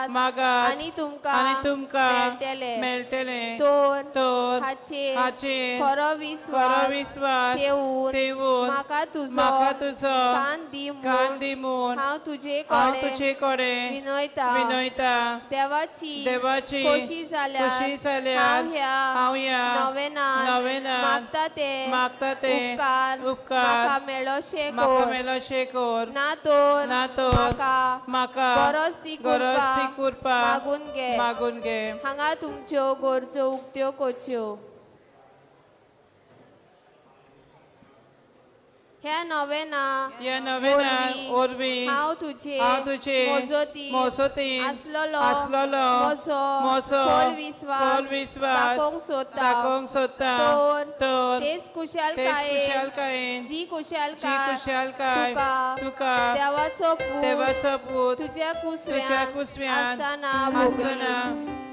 मागात आनी तुमकां आनी तुमकां मेळटले. मेळटले. तर तर हाचेर हाचेर खरो खरो विस्वास विस्वास ठेवून ठेवून म्हाका तुजो म्हाका तुजो कान दी कान म्हूण दी म्हूण हांव तुजे हांव कडेन तुजे कडेन विनयता. विनयता. देवाची देवाची खोशी जाल्यार खोशी जाल्यार हांव ह्या हांव ह्या नवेनान नवेनान मागता ते मागता ते उपकार उपकार म्हाका मेळोशे म्हाका कर. मेळोशे कर. ना तर ना तर म्हाका म्हाका गरज ती गरज कृपा ती कृपा मागून घे. मागून घे. हांगा तुमच्यो गरजो उक्त्यो करच्यो. ह्या नवेना ह्या नवेना वरवीं हांव तुजे हांव तुजे मोजोती मोजोती आसलेलो आसलेलो म्हजो म्हजो खोल विस्वास खोल विस्वास दाखोवंक सोदता. दाखोवंक सोदता. तर तर तेच तेच कुशलकायेन कुशलकायेन जी जी कुशलकाय कुशलकाय तुका तुका देवाचो पूत देवाचो पूत तुज्या तुज्या कुसव्यान कुसव्यान आसतना आसतना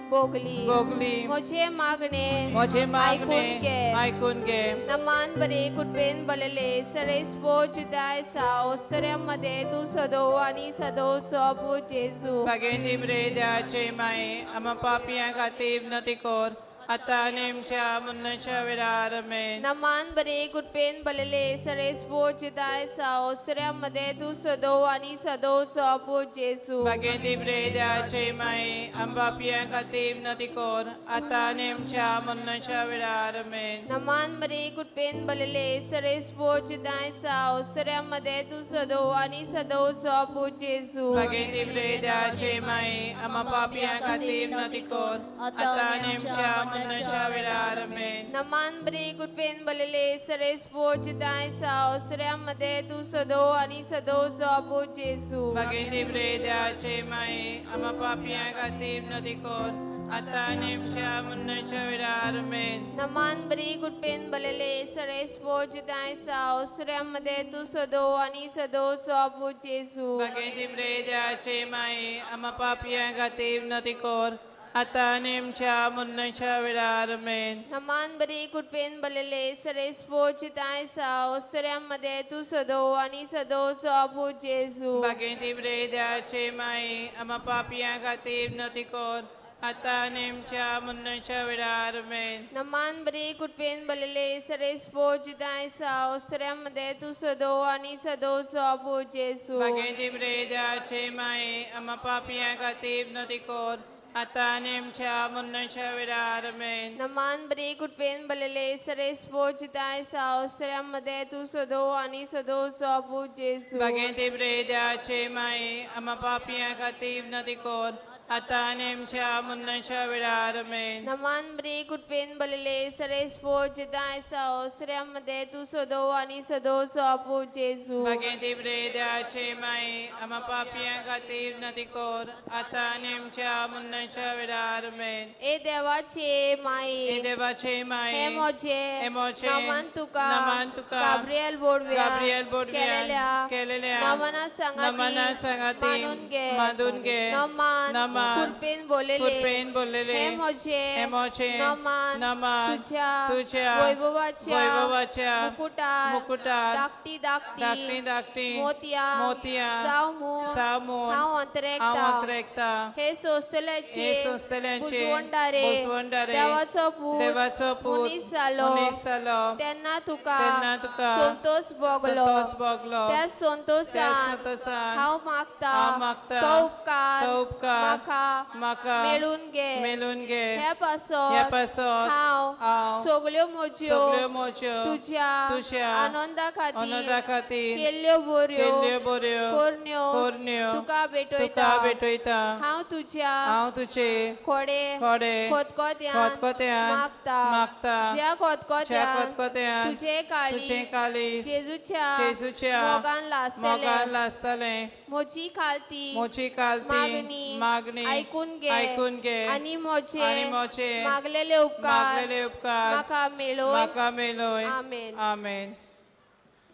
भोगली भोगली. म्हजें मागणें म्हजें मागणें आयकून घे. आयकून घे. नमान बरे कुटबेन बलेले सरेस्पो जुदाय सा ओस्तऱ्यामध्ये तूं सदो आनी सदोचो पूत जेजू. भागेंती रे देवाचे माये आम्हा पापयां खातीर विनंती कर आतां आनी आमच्या मरणाच्या वेळार. आमेन. नमान बरे कुटबेन बलेले सरेस्पो जुदाय सा ओस्तऱ्यामध्ये तूं सदो आनी सदोचो पूत जेजू. भागेंती रे देवाचे माये आम्हा पापयां खातीर विनंती कर आतां आनी आमच्या मरणाच्या वेळार. आमेन. नमान बरे कुटबेन बलेले सरेस्पो जुदाय सा ओस्तऱ्यामध्ये तूं सदो आनी सदोचो पूत जेजू. भागेंती रे देवाचे माये आम्हा पापयां खातीर विनंती कर आतां आनी आमच्या मरणाच्या वेळार. आमेन. नमान बरे कुटबेन बलेले सरेस्पो जुदाय सा ओस्तऱ्यामध्ये तूं सदो आनी सदोचो पूत जेजू. भागेंती रे देवाचे माये आम्हा पापयां खातीर विनंती कर आतां आनी आमच्या मरणाच्या वेळार. आमेन. नमान बरे कुटबेन बलेले सरेस्पो जुदाय सा ओस्तऱ्यामध्ये तूं सदो आनी सदोचो पूत जेजू. भागेंती रे देवाचे माये आम्हा पापयां खातीर विनंती कर आतां आनी आमच्या मरणाच्या वेळार. आमेन. नमान बरे कुटबेन बलेले सरेस्पो जुदाय सा ओस्तऱ्यामध्ये तूं सदो आनी सदोचो पूत जेजू. भागेंती रे देवाचे माये आम्हा पापयां खातीर विनंती कर आतां आनी आमच्या मरणाच्या वेळार. आमेन. नमान बरे कुटबेन बलेले सरेस्पो जुदाय सा ओस्तऱ्यामध्ये तूं सदो आनी सदोचो पूत जेजू. भागेंती रे देवाचे माये आम्हा पापयां खातीर विनंती कर आतां आनी आमच्या मरणाच्या वेळार. आमेन. नमान बरे कुटबेन बलेले सरेस्पो जुदाय सा ओस्तऱ्यामध्ये तूं सदो आनी सदोचो पूत जेजू. भागेंती रे देवाचे माये आम्हा पापयां खातीर विनंती कर आतां आनी आमच्या मरणाच्या वेळार. आमेन. नमान बरे कुटबेन बलेले सरेस्पो जुदाय सा ओस्तऱ्यामध्ये तूं सदो आनी सदोचो पूत जेजू. भागेंती रे देवाचे माये आम्हा पापयां खातीर विनंती कर आतां आनी आमच्या मरणाच्या वेळार. आमेन. ए देवाचे माये हे देवाचे माये हे म्हजे हे म्हजे नमन तुका नमन तुका गाब्रियल बोडव्या गाब्रियल बोडव्यान केलेल्या केलेल्या नमना सांगाती नमना सांगाती मानून घे. मानून घे. नमान नमान कृपेन बोललेले कृपेन बोललेले हे म्हजे हे म्हजे नमान नमान तुझ्या तुझ्या वैभवाच्या वैभवाच्या मुकुटार मुकुटार धाकटी धाकटी धाकटी धाकटी मोतयां मोतयां जावं म्हूण जावं म्हूण हांव हांव अंतरेकता. अंतरेकता. हे संस्थेल्याचे हे संस्थेल्याचे बुजवणदारे बुजवणदारे देवाचो पूत देवाचो पूत मनीस जालो मनीस जालो तेन्ना तुका तेन्ना तुका संतोष भोगलो. संतोष भोगलो. त्या त्या संतोषान संतोषान हांव मागता हांव मागता तो उपकार तो उपकार म्हाका म्हाका मेळून घे. मेळून घे. हे पासत हे पासत हांव हांव सगल्यो म्हज्यो सगल्यो म्हज्यो तुज्या तुज्या आनंदा खातीर आनंदा खातीर केल्ल्यो बऱ्यो केल्ल्यो बऱ्यो करण्यो करण्यो तुका भेटयता. तुका भेटयता. हांव तुज्या हांव तुजे खोडे खोडे खतखत्यान खतखत्यान मागता. मागता. ज्या ज्या खतखत्यान खतखत्यान तुजें काळीज तुजें काळीज जेजूच्या जेजूच्या मोगान लासतलें. मोगान लासतलें. म्हजी खालती म्हजी खालती मागणी मागणी आयकून घे. आयकून घे. आनी म्हजे आनी म्हजे मागलेले उपकार मागलेले उपकार म्हाका मेळोय. म्हाका मेळोय. आमेन. आमेन.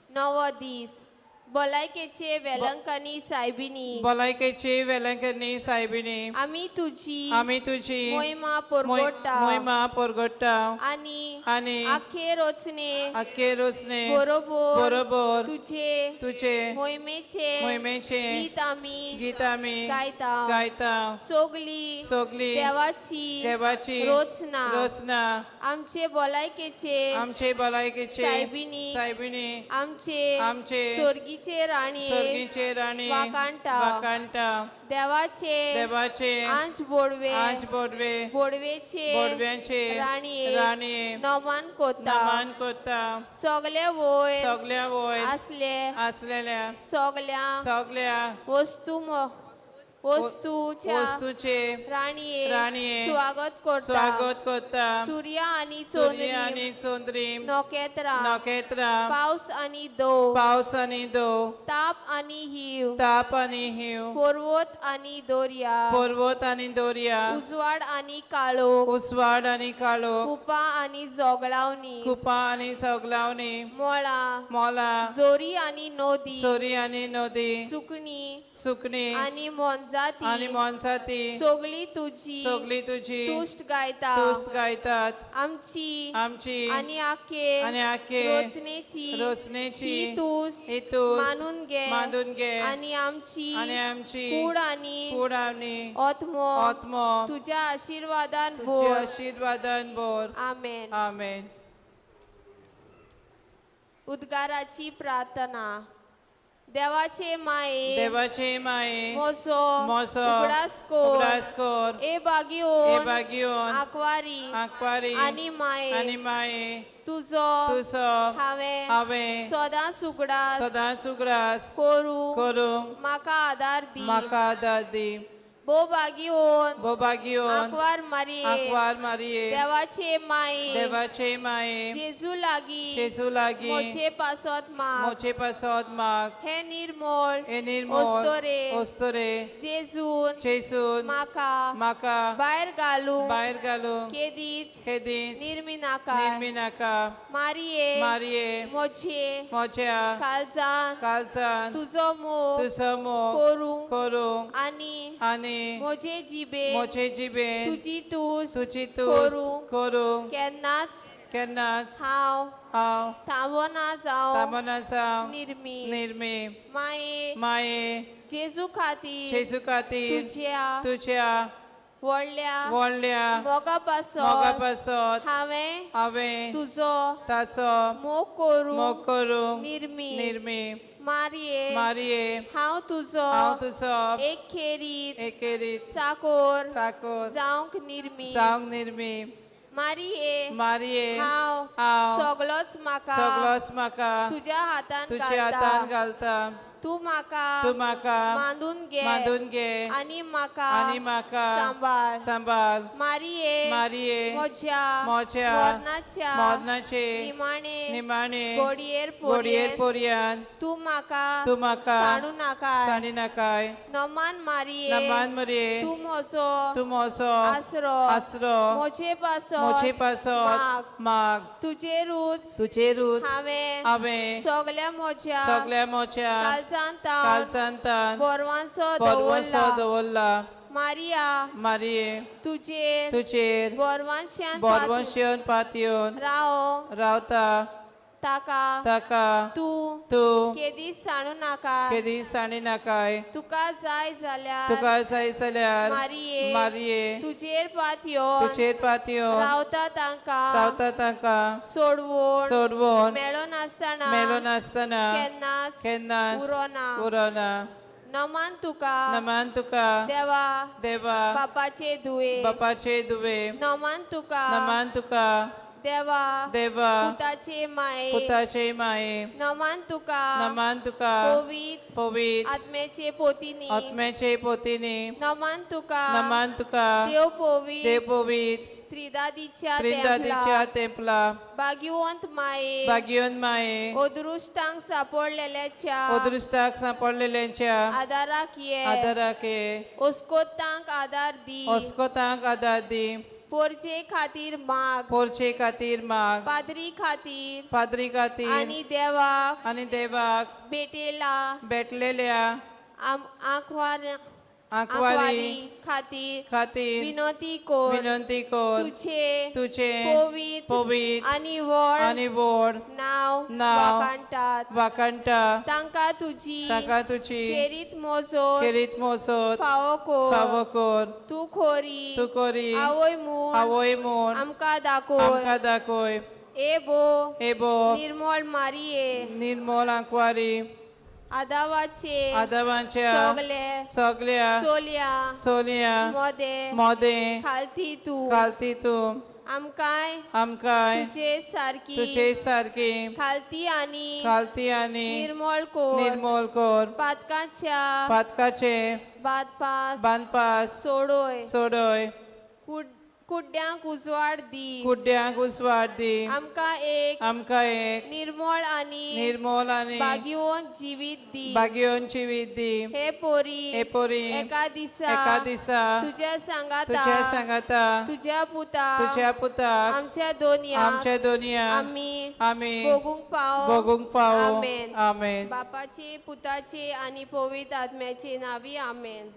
नवो दीस. भलायकेचे वेलंकनी सायबिणी भलायकेची वेलंकनी सायबिणी आमी तुजी आमी तुजी मोहिमा परगट्टा मोहिमा परगट्टा आनी आनी आखे रोचने आखे रोचने बरोबर बरोबर तुझे तुझे मोहिमेचे मोहिमेचे गीत आमी गायता गायता सगली सगली देवाची देवाची रचना रचना आमचे भलायकेचे आमचे भलायकेचे सायबिणी सायबिणी आमचे आमचे स्वर्गीचे राणी स्वर्गीचे राणी वाकांटा वाकांटा देवाचे देवाचे आंच बोडवे आंच बोडवे बोडवेचे बोडव्यांचे राणये राणये नमन कोता नमन कोता सगळे वयर सगल्या वयर आसले आसलेल्या सगल्या सगल्या वस्तू वस्तूच्या वस्तूचे राणये राणये स्वागत करता स्वागत करता सूर्य आणि सूर्य आणि चंद्री चंद्री नखेत्रां नखेत्रां पावस आणि दो पावस आणि दो ताप आणि हिव ताप आणि हिव पर्वत आणि दर्या पर्वत आणि दर्या उजवाड आणि काळोख उजवाड आणि काळोख कुपा आणि जोगलावणी कुपा आणि सगलावणी मोळा मोला जोरी आणि नदी सोरी आणि नदी सुकणी सुकणी आणि मोनजाती आणि मोनजाती सगळी तुझी सगळी तुझी तुष्ट गायता तुस्त गायतात आमची आमची आणि आखे आणि आखे रोचनेची रोचनेची ही तुस्त ही तुस्त मानून घे मानून घे आणि आमची आणि आमची कूड आणि कूड आणि आत्मो आत्मो तुझ्या आशीर्वादान तुझ्या भर आशीर्वादान भर. आमेन. आमेन. उद्गाराची प्रार्थना. देवाचे माये देवाचे माये मोसो मोसो उगडास कोर उगडास कोर ए बागियोन ए बागियोन आंकवारी आंकवारी आनी माये आनी माये तुजो तुजो हांवें हांवें सदांच उगडास सदांच उगडास करूंक करूंक म्हाका आदार दी. म्हाका आदार दी. भोव बागियोन भोव बागियोन आंकवार मारये आंकवार मारये देवाचे माये देवाचे माये जेजू लागीं जेजू लागीं मोचे पासत माग मोचे पासत माग हे निर्मळ हे निर्मळ ओस्तोरे ओस्तोरे जेजून जेजून म्हाका म्हाका भायर घालूंक भायर घालूंक केदीच केदीच निर्मी नाका निर्मी नाका. मारये मारये मोचे मोच्या काळजान काळजान तुजो मोग तुजो मोग करूंक करूंक आनी आनी मोजे जिबेन मोजे जिबेन तुजी तुस्त तुजी तुस्त करूंक करूंक केन्नाच केन्नाच हांव हांव थांबना जावं थांबना जावं निर्मी निर्मी. माये माये जेजू खातीर जेजू खातीर तुज्या तुज्या व्हडल्या व्हडल्या मोगा पासत मोगा पासत हांवें हांवें तुजो ताचो मोग करूंक मोग करूंक निर्मी निर्मी. मारये मारये हांव तुजो हांव तुजो एक खेरीत एकेरीत चाकोर चाकोर जावंक निर्मी. जावंक निर्मी. मारये मारये हांव हांव सगलोच म्हाका सगलोच म्हाका तुज्या हातान तुज्या हातान घालता. घालता. तूं म्हाका तूं म्हाका मांदून घे मांदून घे आनी म्हाका आनी म्हाका सांबाळ. सांबाळ. मारये मारये म्हज्या म्हज्या मरणाच्या मरणाचे निमाणे निमाणे घडयेर घडयेर पोरयेर पोरयान तूं म्हाका तूं म्हाका सांडू नाका. सांडी नाकाय. नमान मारये नमान मारये तूं म्हजो तूं म्हजो आसरो आसरो म्हजे पासत म्हजे पासत माग. तुजेरूच तुजेरूच हांवें हांवें सगल्या म्हज्या सगल्या म्हज्या काळजांत काळजांतान बरवांसो बरवंसो दवरला. दवरला. मारिया मारये तुजेर तुजेर बरवांशान बरवंशान पातयेवन राव रावता ताका ताका तूं तूं केदीच सांडू नाका. केदीच सांडी नाकाय. तुका जाय जाल्यार तुका जाय जाल्यार मारये मारये तुजेर पातयेवन तुजेर पातयेवन रावता तांकां रावता तांकां सोडवून सोडवून मेळो नासतना मेलो नासतना केन्नाच केन्नाच उरोना. उरोना. नमान तुका नमान तुका देवा देवा बापाचे दुवे बापाचे दुवे नमान तुका नमान तुका देवा देवा पुताचे माये पुताचे माये नमान तुका नमान तुका पवित्र पवित्र आत्म्याचे पोतीनी आत्म्याचे पोतीनी नमान तुका नमान तुका देव पवित्र देव पवित्र त्रिदादीच्या त्रिदादीच्या तेंपला भाग्यवंत माये भाग्यवंत माये अदृश्टांक सापडलेल्याच्या अदृश्टांक सापडलेल्यांच्या आदाराक ये आदाराक ये ओस्कोतांक आदार दी ओस्कोतांक आदार दी पोरचे खातीर माग पोरचे खातीर माग पाद्री खातीर पाद्री खातीर आनी देवाक आनी देवाक भेटेला भेटलेल्या आंकवारी खातीर खातीर विनंती कर विनंती कर तुझे तुझे पवित्र पवित्र आनी व्हड आनी व्हड नांव नांव वाखाणटात वाखाणटा तांकां तुजी तांकां तुजी खेरीत मोजत खेरीत मोजत फावो कर फावो कर तूं खोरी तूं खोरी आवय म्हूण आवय म्हूण आमकां दाखय आमकां दाखय एबो एबो निर्मळ मारिये निर्मळ आंकवारी आदावाचे आदावाच्या सगले सगल्या चोलया चोलया मोदे मोदे खालती तूं खालती तूं आमकांय आमकांय तुजे सारकी तुजे सारकी खालती आनी खालती आनी निर्मळ कर निर्मळ कर पातकाच्या पातकाचे बादपास बांदपास सोडय सोडय कुड्ड्यांक उजवाड दी कुड्ड्यांक उजवाड दी आमकां एक आमकां एक निर्मळ आनी निर्मळ आनी भाग्यवंत जिवीत दी भाग्यवंत जिवीत दी हे पोरी हे पोरी एका दिसा एका दिसा तुज्या सांगाता तुज्या सांगाता तुज्या पुताक तुज्या पुताक आमच्या दोनया आमच्या दोनया आमी आमी भोगूंक पावो भोगूंक पावो आमेन. आमेन. बापाचे पुताचे आनी पवित्र आत्म्याचे नांवी आमेन.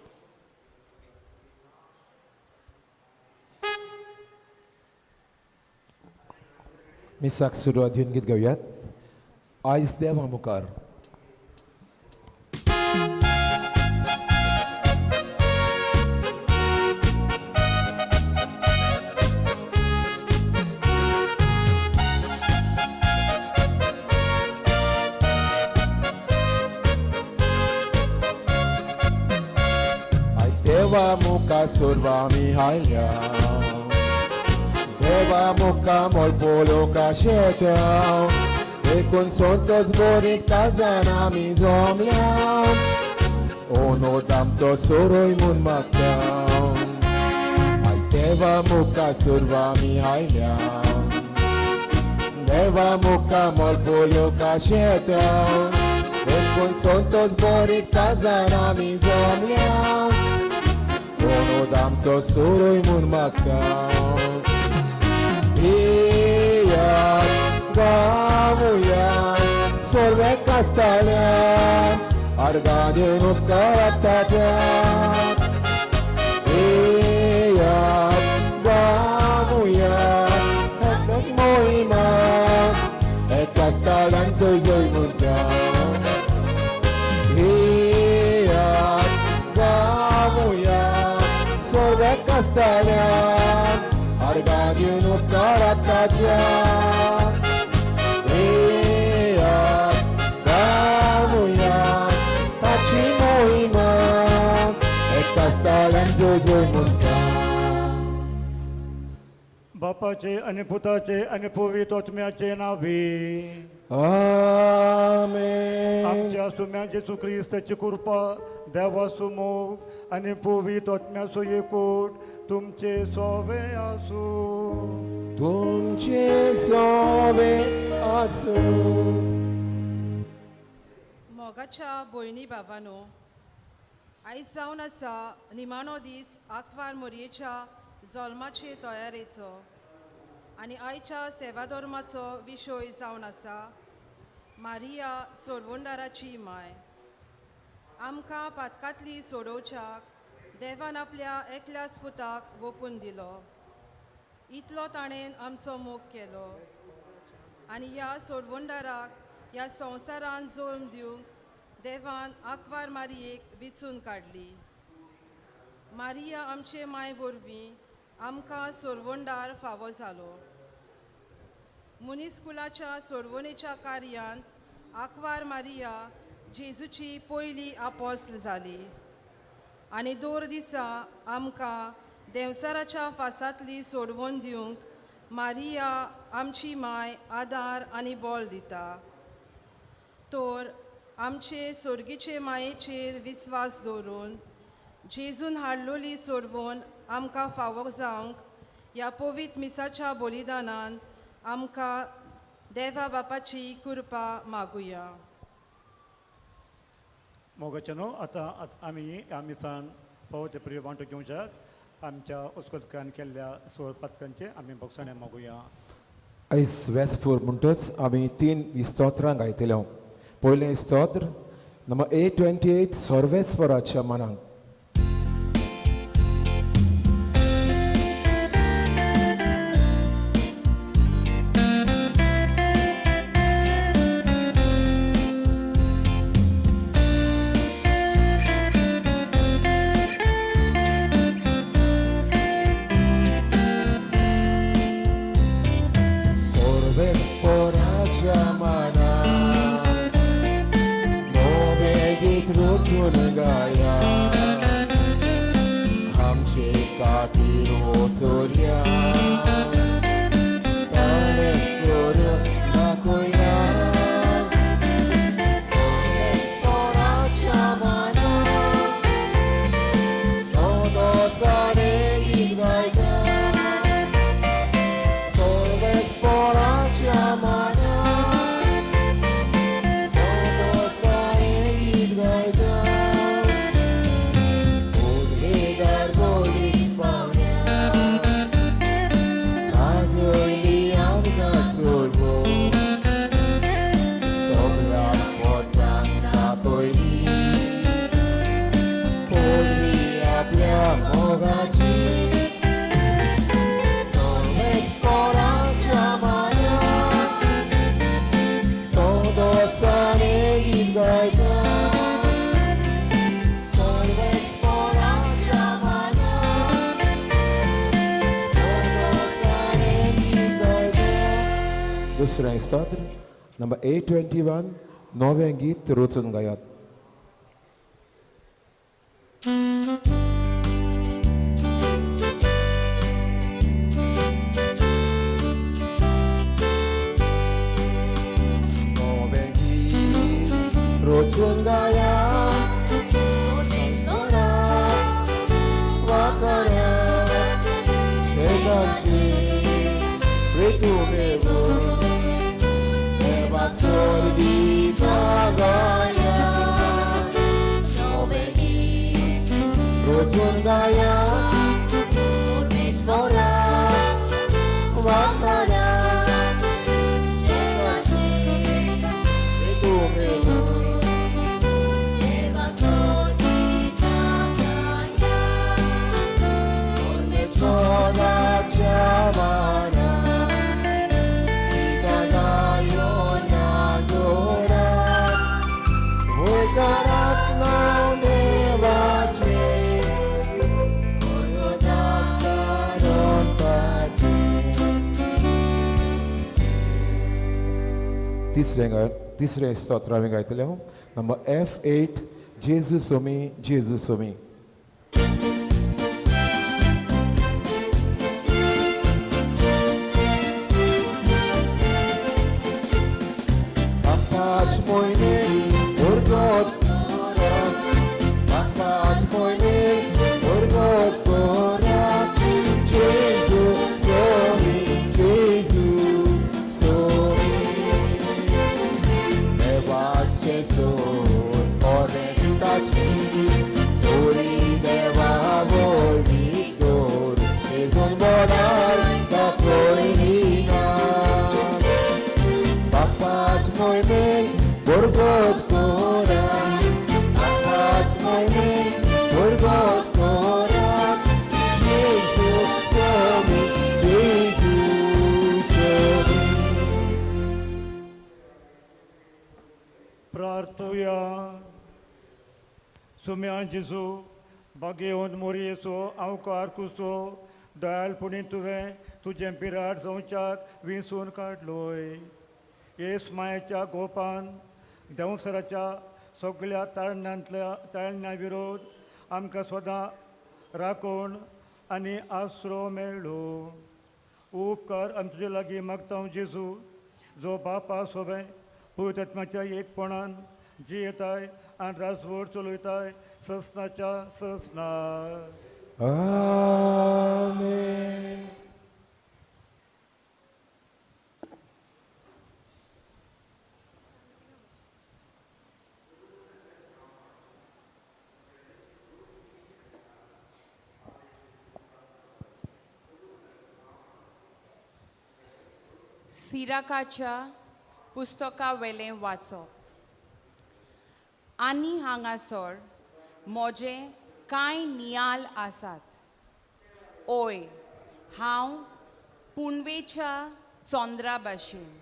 मिसाक सुरवात घेवन गीत गावयात आयज देवा मुखार. आयज देवा मुखार सुरवा आमी आयल्या देवा मुखार मोल शेता एकूण सोंतोच बोरीत काजान आमी जमल्या ओनोद आमचो सोरोय म्हूण मागता. आयज देवा मुखार सुरवा आमी आयल्या देवा मुखार मोल शेता एकूण सोंतोच बोरीत काजान आमी जमल्या ओनोद आमचो सोरोय म्हूण मागता. येयात गावया सोरवेक आसताल्यान अर्गां दिवन उपकारात ताज्या. येयात गावया एकच मोहिमा एक आसताल्यान जय जय म्हणटा. येयात गावया सोरवेक आसताल्यान अर्गां दिवन उपकारात ताज्या. येयात गावया ताची मोहिमा एक आसताल्यान जय जय म्हणटा. बापाचे आनी पुताचे आनी पवित्र आत्म्याचे नांवी आमेन. आमच्या सुम्या जेजू क्रिस्ताची कृपा देवाचो मोग आनी पवित्र आत्म्याचो एकूट तुमचे सोवे आसूं. तुमचे सोवे आसूं. मोगाच्या भयणी भावानो, आयज जावन आसा निमाणो दीस आंकवार मोरयेच्या जल्माचे तयारेचो आनी आयच्या सेवाधर्माचो विशय जावन आसा मारिया सोडवणदाराची माय. आमकां पातकांतली सोडोवच्याक देवान आपल्या एकल्याच पुताक वोपून दिलो. इतलो ताणें आमचो मोग केलो आनी ह्या सोडवणदाराक ह्या संवसारान जल्म दिवंक देवान आंकवार मारियेक विचून काडली. मारिया आमचे माय वरवीं आमकां सोडवणदार फावो जालो. मनीसकुलाच्या सोडवणेच्या कार्यांत आंकवार मारिया जेजूची पयली आपोस्ल जाली आनी दर दिसा आमकां देंवचाराच्या फासांतली सोडवण दिवंक मारिया आमची माय आदार आनी बळ दिता. तर आमचे सोर्गीचे मायेचेर विस्वास दवरून जेजून हाडलोली सोडवण आमकां फावो जावंक ह्या पवित्र मिसाच्या बलिदानान आमकां देवा बापाची कृपा मागुया. मोगाचे न्हू आतां आमी ह्या मिसान फावो ते प्रिय वांटो घेवच्याक आमच्या उस्कोतकान केल्ल्या सोर पातकांचे आमी भोगसणें मागुया. आयज वेस्पूर म्हणटच आमी 3 स्तोत्रां गायतले. पयलें स्तोत्र नंबर 828 सर्वेस्वराच्या मनाक. दुसरें स्तोत्र नंबर 821 नवें गीत रचून गायात. नवें गीत रचून गायात तिसरें स्तोत्र आमी गायतले हांव नंबर F8 जेजू सोमी जेजू सोमी. सुम्यान जेजू बागेवन मोरयेचो आवकार कुसो दयाळपणी तुवें तुजें बिराड जावच्याक विंचून काडलोय. येस मायेच्या गोपान देंवसराच्या सगळ्या ताळण्यांतल्या ताळण्या विरोध आमकां सदां राखण आनी आसरो मेळ्ळो. उपकार आमी तुजे लागीं मागता जेजू जो बापा सोबें पवित्र एकपणान जियेताय आनी राजवट चलयताय ससनाच्या ससना. आमेन. सिराकाच्या पुस्तका वेलें वाचप. आनी हांगासर म्हजे कांय नियाल आसात. ओय, हांव पुनवेच्या चंद्रा भाशेन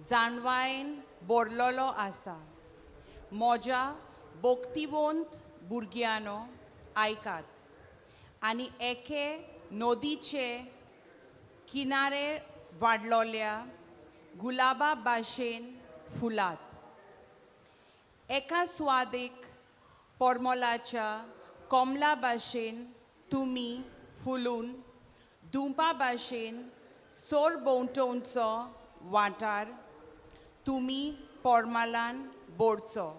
जाणवायेन बोरलोलो आसा. म्हज्या भक्तिवंत भुरग्यांनो आयकात आनी एके नदीचे किनारे वाडलोल्या गुलाबा भाशेन फुलात. एका सुवादेक पोरमोलाच्या कोमला भाशेन तुमी फुलून दुंपा भाशेन सोर भोंवतणचो वाठार तुमी पोरमालान बोरचो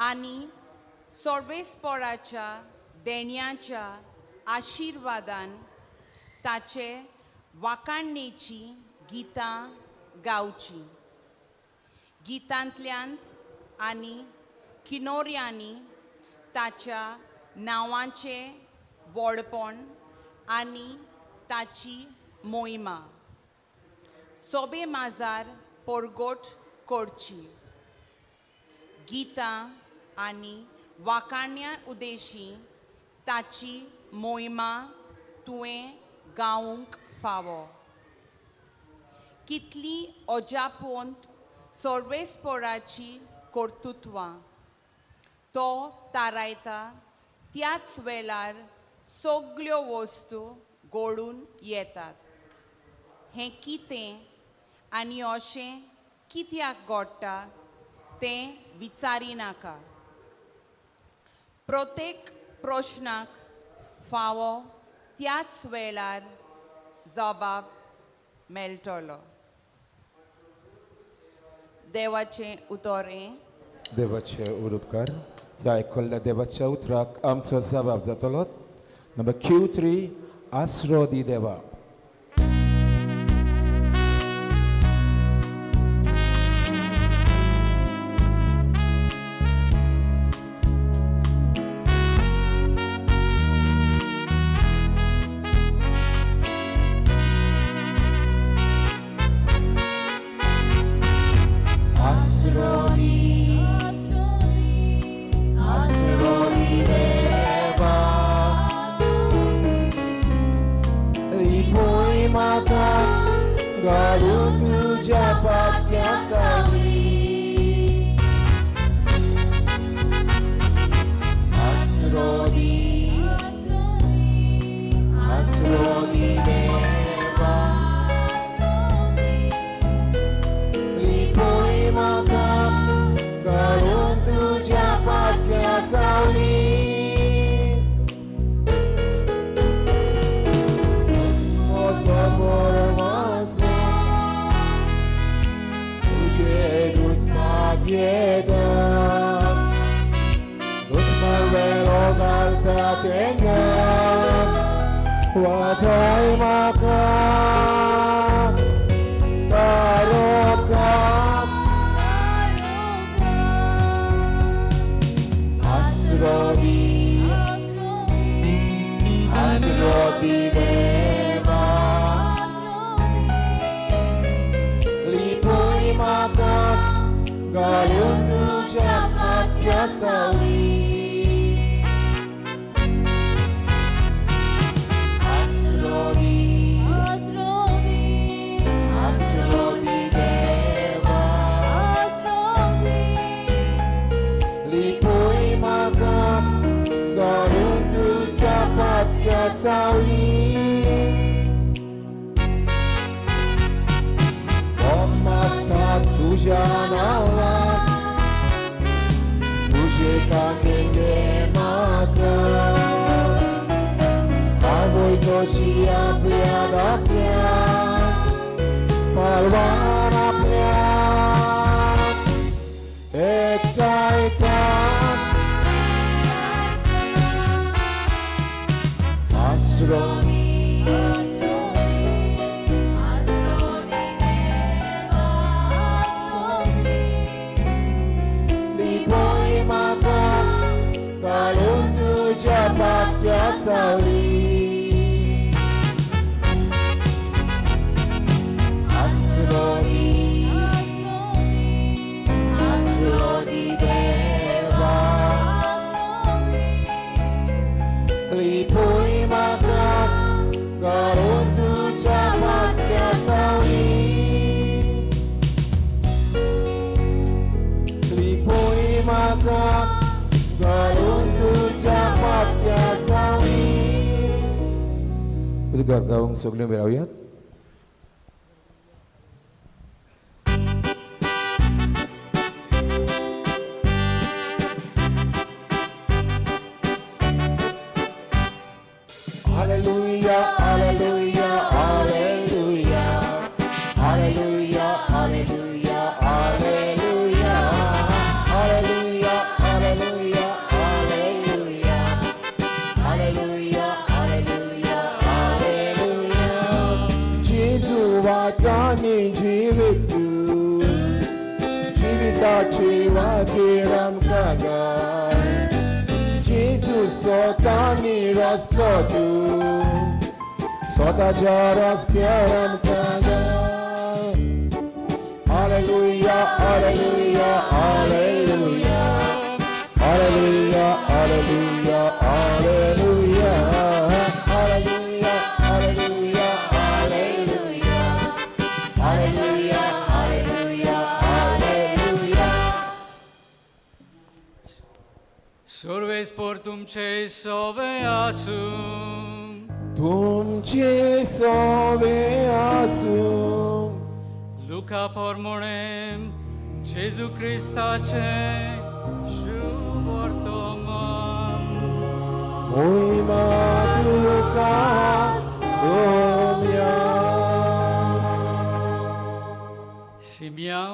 आनी सर्वेस्पोराच्या देण्याच्या आशिर्वादान ताचे वाखाणणेची गितां गावची. गितांतल्यान आनी किनोऱ्यांनी ताच्या नांवाचें व्हडपण आनी ताची मोहिमा सोबे माजार परगट करची. गितां आनी वाखाण्या उदेशी ताची मोहिमा तुवें गावंक फावो. कितली अजापवंत सर्वेस्पोराची कर्तुत्वां तो थारायता त्याच वेळार सगल्यो वस्तू घडून येतात. हें कितें आनी अशें कित्याक घडटा तें विचारिनाका. प्रत्येक प्रश्नाक फावो त्याच वेळार जबाब मेळटलो. देवाचें उतर हें. देवाचे उपकार. ह्या आयकल्ल्या देवाच्या उतराक आमचो जबाब जातलो. नंबर Q3 आसरो दी देवा. उद्गार गावंक सगळीं उबी रावयात. Hallelujah, hallelujah, hallelujah. Hallelujah, hallelujah, hallelujah. Hallelujah, hallelujah, hallelujah. Hallelujah, hallelujah, hallelujah. Gesù वाटांनी जिवीत जिविताची वाटेर आमकां घाल. जेजू स्वतानी रस्तो तूं स्वताच्या रस्त्यार आमकां घाल. Hallelujah, hallelujah, hallelujah. Hallelujah, hallelujah, hallelujah. Hallelujah, hallelujah, hallelujah. Hallelujah, hallelujah, hallelujah. सर्वेस्पोर तुमचे सोवे आसूं. तुमचे सोवे आसूं. लुका पोरमोणे जेजू क्रिस्ताचे शुभ वर्तमान. मोहिमा तुका सोम्या. सिमियांव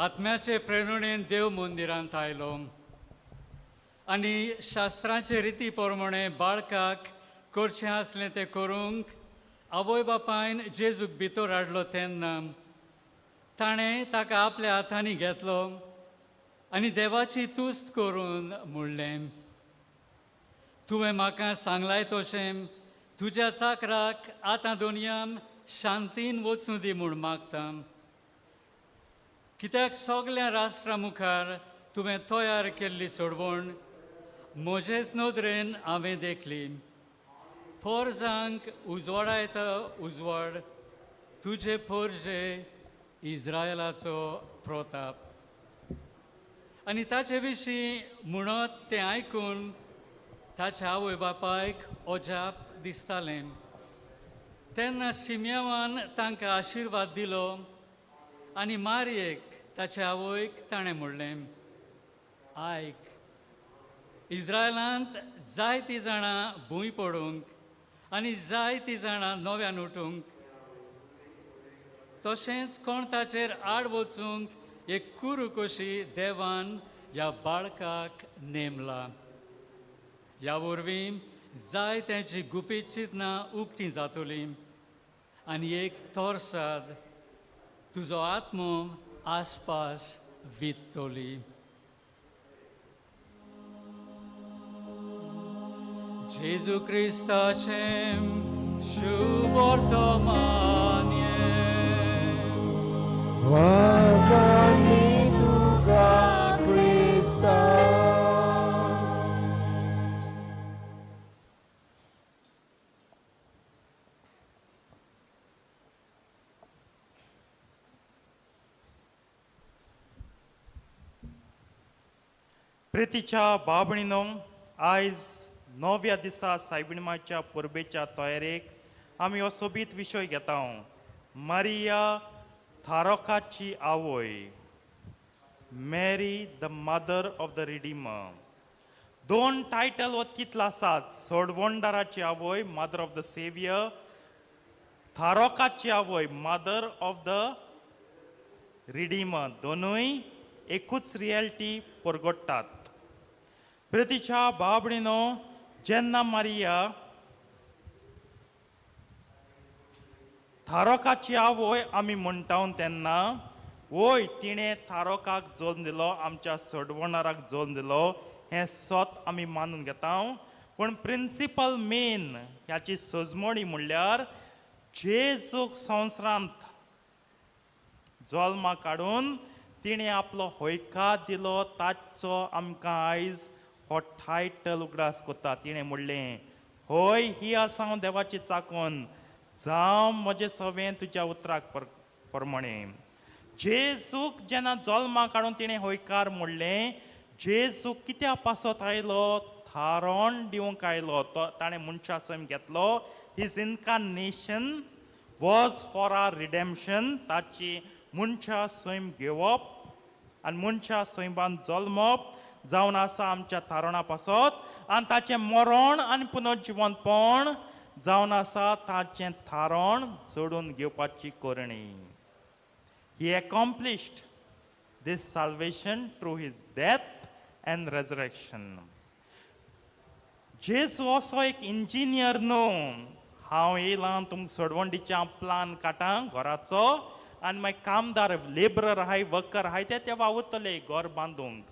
आत्म्याचे प्रेरणेन देव मंदिरांत आयलो आनी शास्त्राचे रिती प्रमाणे बाळकाक करचें आसलें तें करूंक आवय बापायन जेजूक भितर हाडलो तेन्ना ताणें ताका आपल्या हातांनी घेतलो आनी देवाची तुस्त करून म्हणलें, तुवें म्हाका सांगलाय तशें तुज्या चाकराक आतां दोनयाम शांतीन वचूं दी म्हूण मागता, कित्याक सगल्या राष्ट्रा मुखार तुवें तयार केल्ली सोडवण म्हजेच नदरेन हांवें देखली. पोरजांक उजवाडायता उजवाड तुजे पोरजे इज्रायलाचो प्रताप. आनी ताचे विशीं म्हणत तें आयकून ताच्या आवय बापायक अजाप दिसतालें. तेन्ना सिमियावान तांकां आशिर्वाद दिलो आनी मारयेक ताच्या आवयक ताणें म्हणलें, आयक, इज्रायलांत जायतीं जाणां भूंय पडूंक आनी जायतीं जाणां नव्यान उठूंक, तशेंच कोण ताचेर आड वचूंक एक कुरू कशी देवान ह्या बाळकाक नेमला. ह्या वरवीं जाय तेंची गुपीत चिंतनां उक्तीं जातलीं आनी एक तोरसाद तुजो आत्मो आसपास वित्तली. जेजू क्रिस्ताचें शुभ वर्तमान. वागांनी तुका क्रिस्ता. प्रितीच्या बाबणीनो, आयज नव्या दिसा सायबिणमाच्या परबेच्या तयारेक आमी हो सोबीत विशय घेता. मारिया थारोकाची आवय, Mary the mother of the redeemer. दोन टायटल वत कितलो आसात, सोडवणदाराची आवय मदर ऑफ the saviour, थारोकाची आवय मदर ऑफ the redeemer. दोनूय एकूच रियलिटी परगट्टात. प्रितीच्या बाबणीनो, जेन्ना मारिया थारोकाची आवय आमी म्हणटा तेन्ना वय तिणें थारोकाक जल्म दिलो, आमच्या सोडवणाराक जल्म दिलो, हें सत आमी मानून घेता. पूण प्रिंसिपल मेन ह्याची सजमणी म्हणल्यार जेजूक संवसारांत जल्मा काडून तिणें आपलो हयकार दिलो, ताचो आमकां आयज हो टायटल उगडास कोत्ता. तिणें म्हणलें, हय ही आसा हांव देवाची चाकोन, जावं म्हजें सवें तुज्या उतराक प्रमाणें. जेजूक जेन्ना जल्मा काडून तिणें हयकार म्हणलें, जेजू कित्या पासत आयलो? थारण दिवंक आयलो. तो ताणें मनशा सैम घेतलो. His incarnation was for our redemption. ताची मनशा सैम घेवप आनी मनशा सैमान जल्मप जावन आसा आमच्या थारणा पासत, आनी ताचें मरण आनी पुनर्जिवनपण जावन आसा ताचें थारण जोडून घेवपाची करणी. He accomplished this salvation through his death and resurrection. जेजू असो एक इंजिनियर न्हू, हांव येयलां तुमकां सोडवणीचें हांव प्लान काडटा घराचो आनी मागीर कामदार लेबरर आहाय वर्कर आहाय ते वावुरतले घर बांदूंक.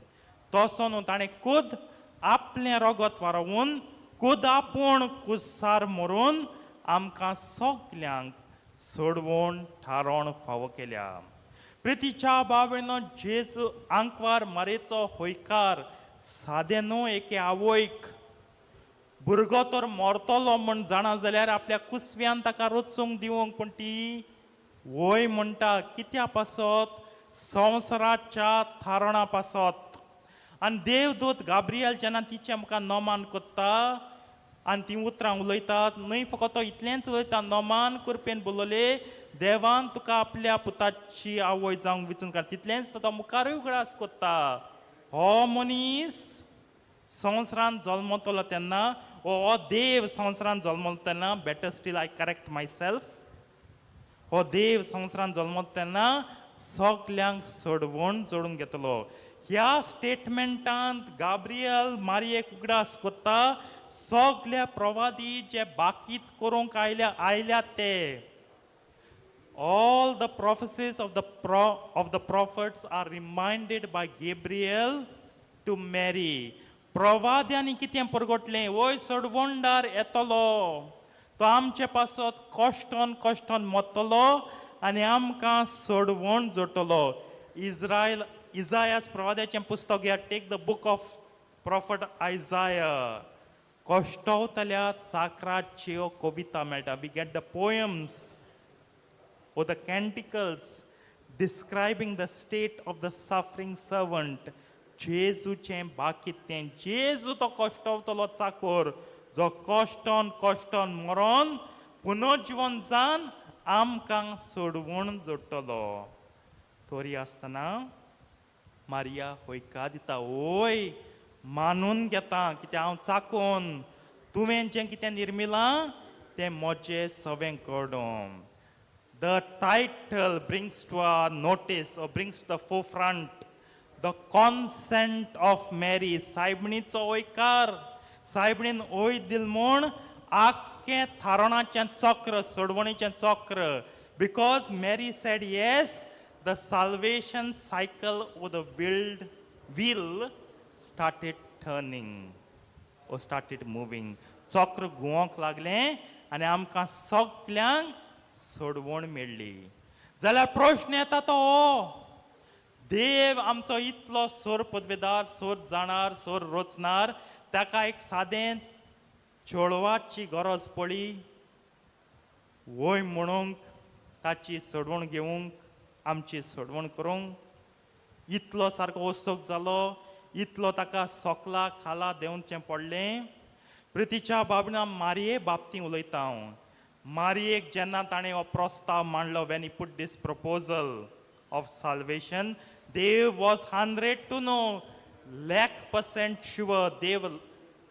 तसो न्हू, ताणें खुद आपलें रगत वारोवन खुद आपूण कुसार मरून आमकां सगल्यांक सोडवण थारोवन फावो केल्या. प्रितीच्या बाबेनो जेजू आंकवार मारेचो हयकार सादें न्हू. एके आवयक भुरगो तर मरतलो म्हण जाणा जाल्यार आपल्या कुसव्यान ताका रचूंक दिवंक, पूण ती वय म्हणटा कित्या पासत? संवसाराच्या थारणा पासत. आनी देवदूत गाब्रियल जेन्ना तिचें मुखार नमान करता आनी तीं उतरां उलयतात, न्हय फकत तो इतलेंच उलयता, नमान करपेन बोलले देवान तुका आपल्या पुताची आवय जावंक विचून काड. तितलेंच तो मुखारूय उगडास करता, हो मनीस संवसारान जल्मतलो तेन्ना, हो देव संवसारान जल्मतलो तेन्ना, better still I correct myself, हो देव संवसारान जल्मतलो तेन्ना सगल्यांक सोडवण जोडून घेतलो. ह्या स्टेटमेंटांत गाब्रियल मारयेक उगडास करता सगल्या प्रवादी जे बाकीत करूंक आयल्यात ते. All the prophecies of the prophets are reminded by Gabriel to Mary. प्रवाद्यांनी कितें परगटलें? वय सोडवणदार येतलो, तो आमचे पासत कश्टोन कश्टोन मरतलो आनी आमकां सोडवण जोडटलो. इज्रायल इजायास प्रवाद्याचें पुस्तक घ्या, take the book of prophet Isaiah. कश्टवतल्या चाकराच्यो कविता मेळटा. We get the poems or the canticles describing the state of the suffering servant. जेजूचें बाकी तें, जेजू तो कश्टवतलो चाकोर जो कश्टोन कश्टोन मरोन पुनर्जिवन जावन आमकां सोडवण जोडटलो. तरी आसतना मारिया हयकार दिता, वय मानून घेता कित्याक हांव चाकोन तुवें जें कितें निर्मिलां तें म्हजें सवें घडोवन. The title brings to our notice or brings to the forefront the consent of Mary. सायबणीचो हयकार, सायबणीन वय दिल म्हूण आख्खें थारणाचें चक्र, सोडवणीचें चक्र. Because Mary said yes, the salvation cycle or the wheel started turning or started moving. चक्र घुंवंक लागलें आनी आमकां सगल्यांक सोडवण मेळ्ळी. जाल्यार प्रश्न येता तो, देव आमचो इतलो सोर पदवेदार, सोर जाणार, सोर रोचणार, ताका एक सादें चेडवाची गरज पडली वय म्हणूंक, ताची सोडवण घेवंक, आमची सोडवण करूंक? इतलो सारको ओसोक जालो, इतलो ताका सोकला खाला देंवचें पडलें. प्रितीच्या बाबणा मारये बाबतीं उलयता हांव. मारयेक जेन्ना ताणें हो प्रस्ताव मांडलो, when he put this proposal of salvation, Dev was 100 to no lakh percent sure. Dev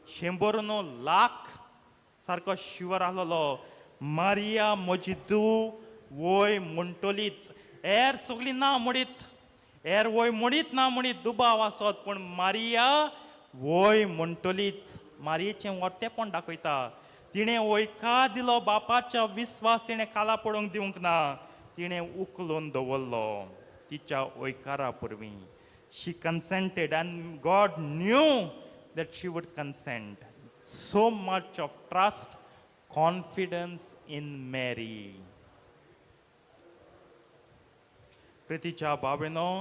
100 न्हू लाख सारको शुवर आसलेलो, मारिया म्हजी धूव वय म्हणटलीच. हेर सगळीं ना म्हणीत, हेर वय म्हणीत ना म्हणीत दुबाव आसत, पूण मारिया वय म्हणटलीच. मारयेचें वर्तेपण दाखयता. तिणें वयकार दिलो, बापाचो विस्वास तिणें खाला पडूंक दिवंक ना, तिणें उखलून दवरलो तिच्या वयकारा पुरवीं. She consented and God knew that she would consent. So much of trust, confidence in Mary. प्रितीच्या बाबेनो,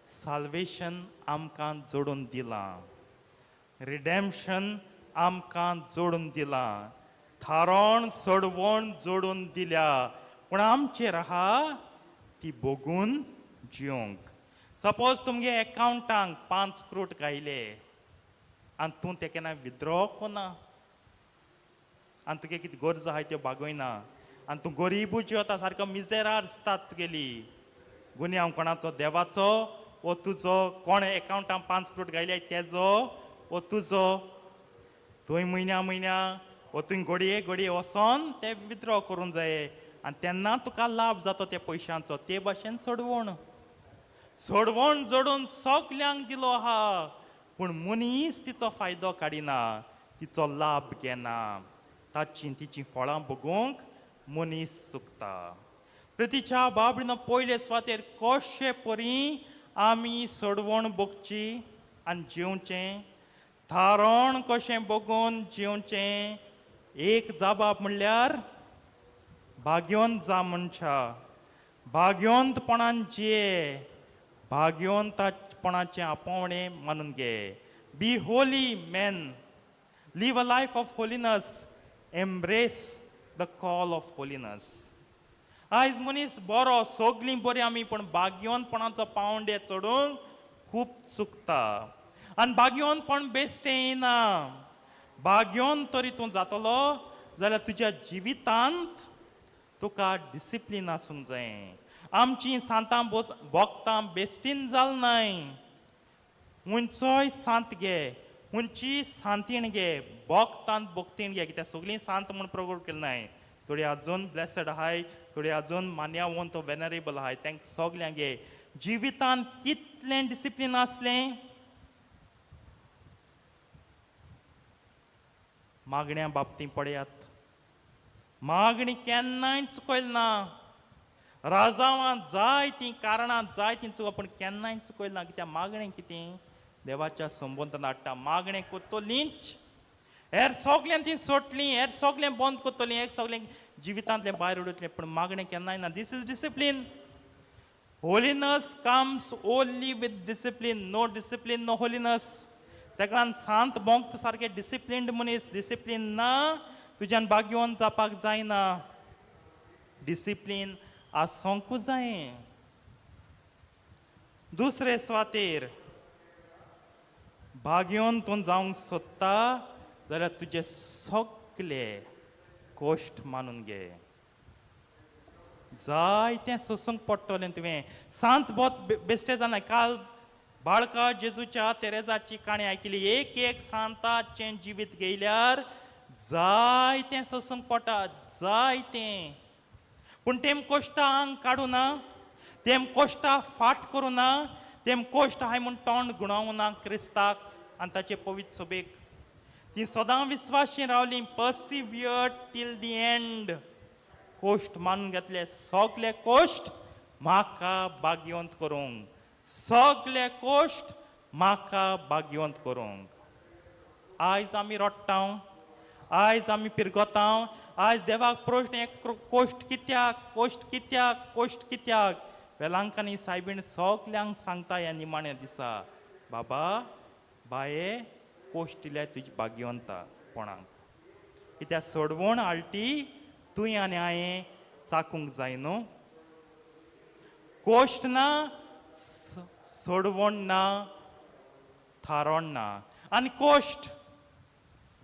साल्वेशन आमकां जोडून दिलां, रिडेम्पशन आमकां जोडून दिलां, थारण सोडवण जोडून दिल्या, पूण आमचेर आहा ती भोगून जिवंक. सपोज तुमगे एकावंटांक 5 क्रोड गायले आनी तूं तें केन्ना विद्रो कोना आनी तुगे कितें गरज आहाय त्यो भागयना आनी तूं गरिबूच जिवता, सारको मिजेरार दिसतात तुगेली. गुन्यांव कोणाचो? देवाचो वो तुजो? कोण एकावंटान 5 फ्रूट घायल्याय तेजो वो तुजो? थंय म्हयन्या म्हयन्या वो तुवें घडये घडये वचोन ते विद्रो करूंक जाय आनी तेन्ना तुका लाभ जाता त्या पयशांचो. ते भाशेन सोडवण सोडवण जोडून सगल्यांक दिलो आहा, पूण मनीस तिचो फायदो काडिना, तिचो लाभ घेना, ताची तिचीं फळां भोगूंक मनीस चुकता. प्रतिच्या बाबडीनो पयले सुवातेर कशे परी आमी सोडवण भोगची आनी जेवचें, थारण कशें बगून जेवचें. एक जाबाब म्हणल्यार भाग्योंत जा मनशा, भाग्योंतपणान जिये, भाग्योंतपणाचें आपोवणें मानून घे. Be holy man, live a life of holiness, embrace the call of holiness. आयज मनीस बरो, सगलीं बरीं आमी, पूण भाग्योंतपणाचो पावंडे चडूंक खूब चुकता. आनी भाग्योंतपण बेश्टें येना. भाग्योंत तरी तूं जातलो जाल्यार तुज्या जिवितांत तुका डिसिप्लीन आसूंक जाय. आमचीं सांतां भोगतां बेश्टीन जाल न्हय. उंचोय सांत घे, उंची सांतीण घे, भोगतांत भोगतीण घे, कित्याक सगळीं सांत म्हूण प्रगट केलें न्हय. थोडी आजून ब्लेसड आहाय, थोडी आजून मान्यावंत वेनरेबल आहाय, तांकां सगल्यांक घे. जिवितांत कितलें डिसिप्लीन आसलें? मागण्या बाबतींत पळयात, मागणी केन्नाय चुकयल ना. राजावां जाय तीं कारणां जाय तीं चुको, पूण केन्नाय चुकयल ना. कित्याक मागणें कितें देवाच्या संबंदान हाडटा. मागणें कोत्तोलींच, हेर सगळें ती सोडलीं, हेर सगळें बंद कोत्तोलीं, हेर सगळें जिवितांतलें भायर उडयतलें, पूण मागणें केन्नाय ना. This is discipline. Holiness comes only with discipline. No discipline no holiness. ताका लागून सांत बोंक सारकें डिसिप्लिन्ड मनीस. डिसिप्लीन ना तुज्यान भाग्यवंत जावपाक जायना. डिसिप्लीन आसूंकूच जाय. दुसरे सुवातेर भाग्यवंत तूं जावंक सोदता जाल्यार तुजे सगले कश्ट मानून घे. जाय तें सोसूंक पडटलें तुवें. सांत बोत बेश्टें जालें. काल बाळका जेजूच्या तेरेजाची काणी आयकली. एक एक सांताचें जिवीत घेयल्यार जाय तें सोसूंक पडटा, जाय तें. पूण तेम कोश्टां आंग काडूं ना, तेम कोश्टां फाट करूं ना, तेम कोश्ट हाय म्हूण तोंड गुणावूं ना क्रिस्ताक आनी ताचे पवित्र सोबेक. ती सदां विस्वाशी रावली, पर्सिवियर टील the and. कोश्ट मानून घेतले, सगले कोश्ट म्हाका भाग्यवंत करूंक, सगले कोश्ट म्हाका भाग्यवंत करूंक. आयज आमी रडटा, आयज आमी पिरगोता, आयज देवाक प्रश्न एक कोश्ट कित्याक, कोश्ट कित्याक, कोश्ट कित्याक. वेलांकांनी सायबीण सगल्यांक सांगता ह्या निमाण्या दिसा, बाबा बाये कोश्ट दिल्यार तुजी भाग्यवंता कोणाक, कित्याक सोडवण आल्टी तुवें आनी हांवें चाकूंक जाय न्हू. कोश्ट ना, सोडवण ना, थारोण ना. आनी कोश्ट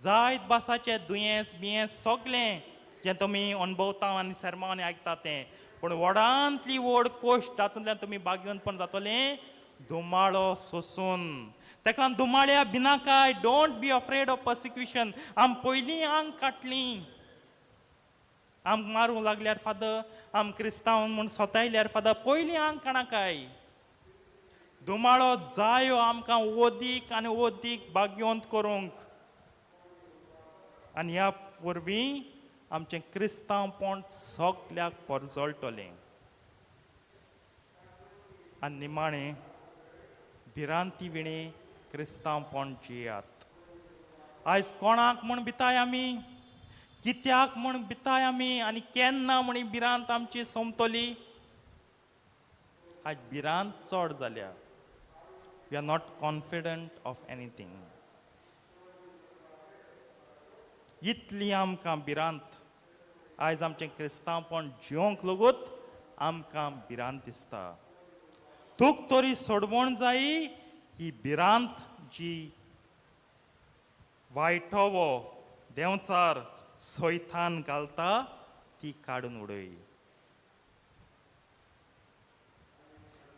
जायत भासाचें दुयेंस बियेंस सगलें जें तुमी अणभवता आनी सेर्मांव आयकता तें, पूण व्हडांतली व्हड कोश्ट तातूंतल्यान तुमी भाग्यवंतपण जातलें धुमाळो सोसून. ताका लागून धुमाळ्या भिनाकाय. Don't be afraid of persecution. आम पयलीं आंग काडलीं, आमकां मारूंक लागल्यार फादर, आम क्रिस्तांव म्हूण सोतायल्यार फादर, पयलीं आंग काणाकाय. धुमाळो जायो आमकां ओदीक आनी ओदीक भाग्यवंत करूंक. आनी ह्या वरवीं आमचें क्रिस्तांवपण सगल्याक परजळटलें. आनी निमाणें भिरांती विणें क्रिस्तांवपण जियात. आयज कोणाक म्हूण भिताय आमी, कित्याक म्हूण भिताय आमी, आनी केन्ना म्हूण भिरांत आमची सोंपतली? आयज भिरांत चड जाल्या. We are not confident of anything. इतली आमकां भिरांत. आयज आमचें क्रिस्तांवपण जिवंक लगूत आमकां भिरांत दिसता. तूक तरी सोडवण जाय ही भिरांत जी वायटोवो देंवचार सोयथान घालता ती काडून उडय.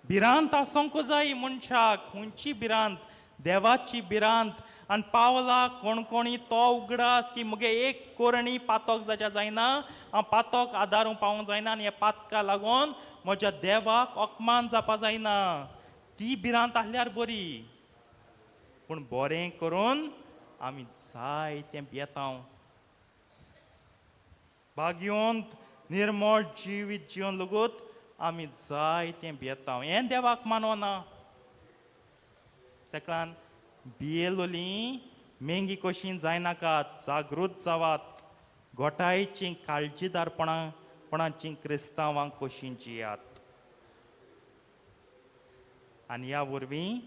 भिरांत आसूंक जाय मनशाक. खंयची भिरांत? देवाची भिरांत. आनी पावला कोणकोणी तो उगडास की मुगे एक कोरणी पातक जाच्या जायना, हांव पातक आदारूंक पावूंक जायना आनी ह्या पातका लागून म्हज्या देवाक अपमान जावपा जायना. ती भिरांत आसल्यार बरी. पूण बरें करून आमी जाय तें भियेता. भाग्यवंत निर्मळ जिवीत जिवन लगूत आमी जाय तें भियेता. हें देवाक मानवना. तेका भियेलोली मेंगी कशी जायनाकात. जागृत जावात. गोठायची काळजीदारपणां पणाची क्रिस्तांवांक कशी जियात. आनी ह्या वरवीं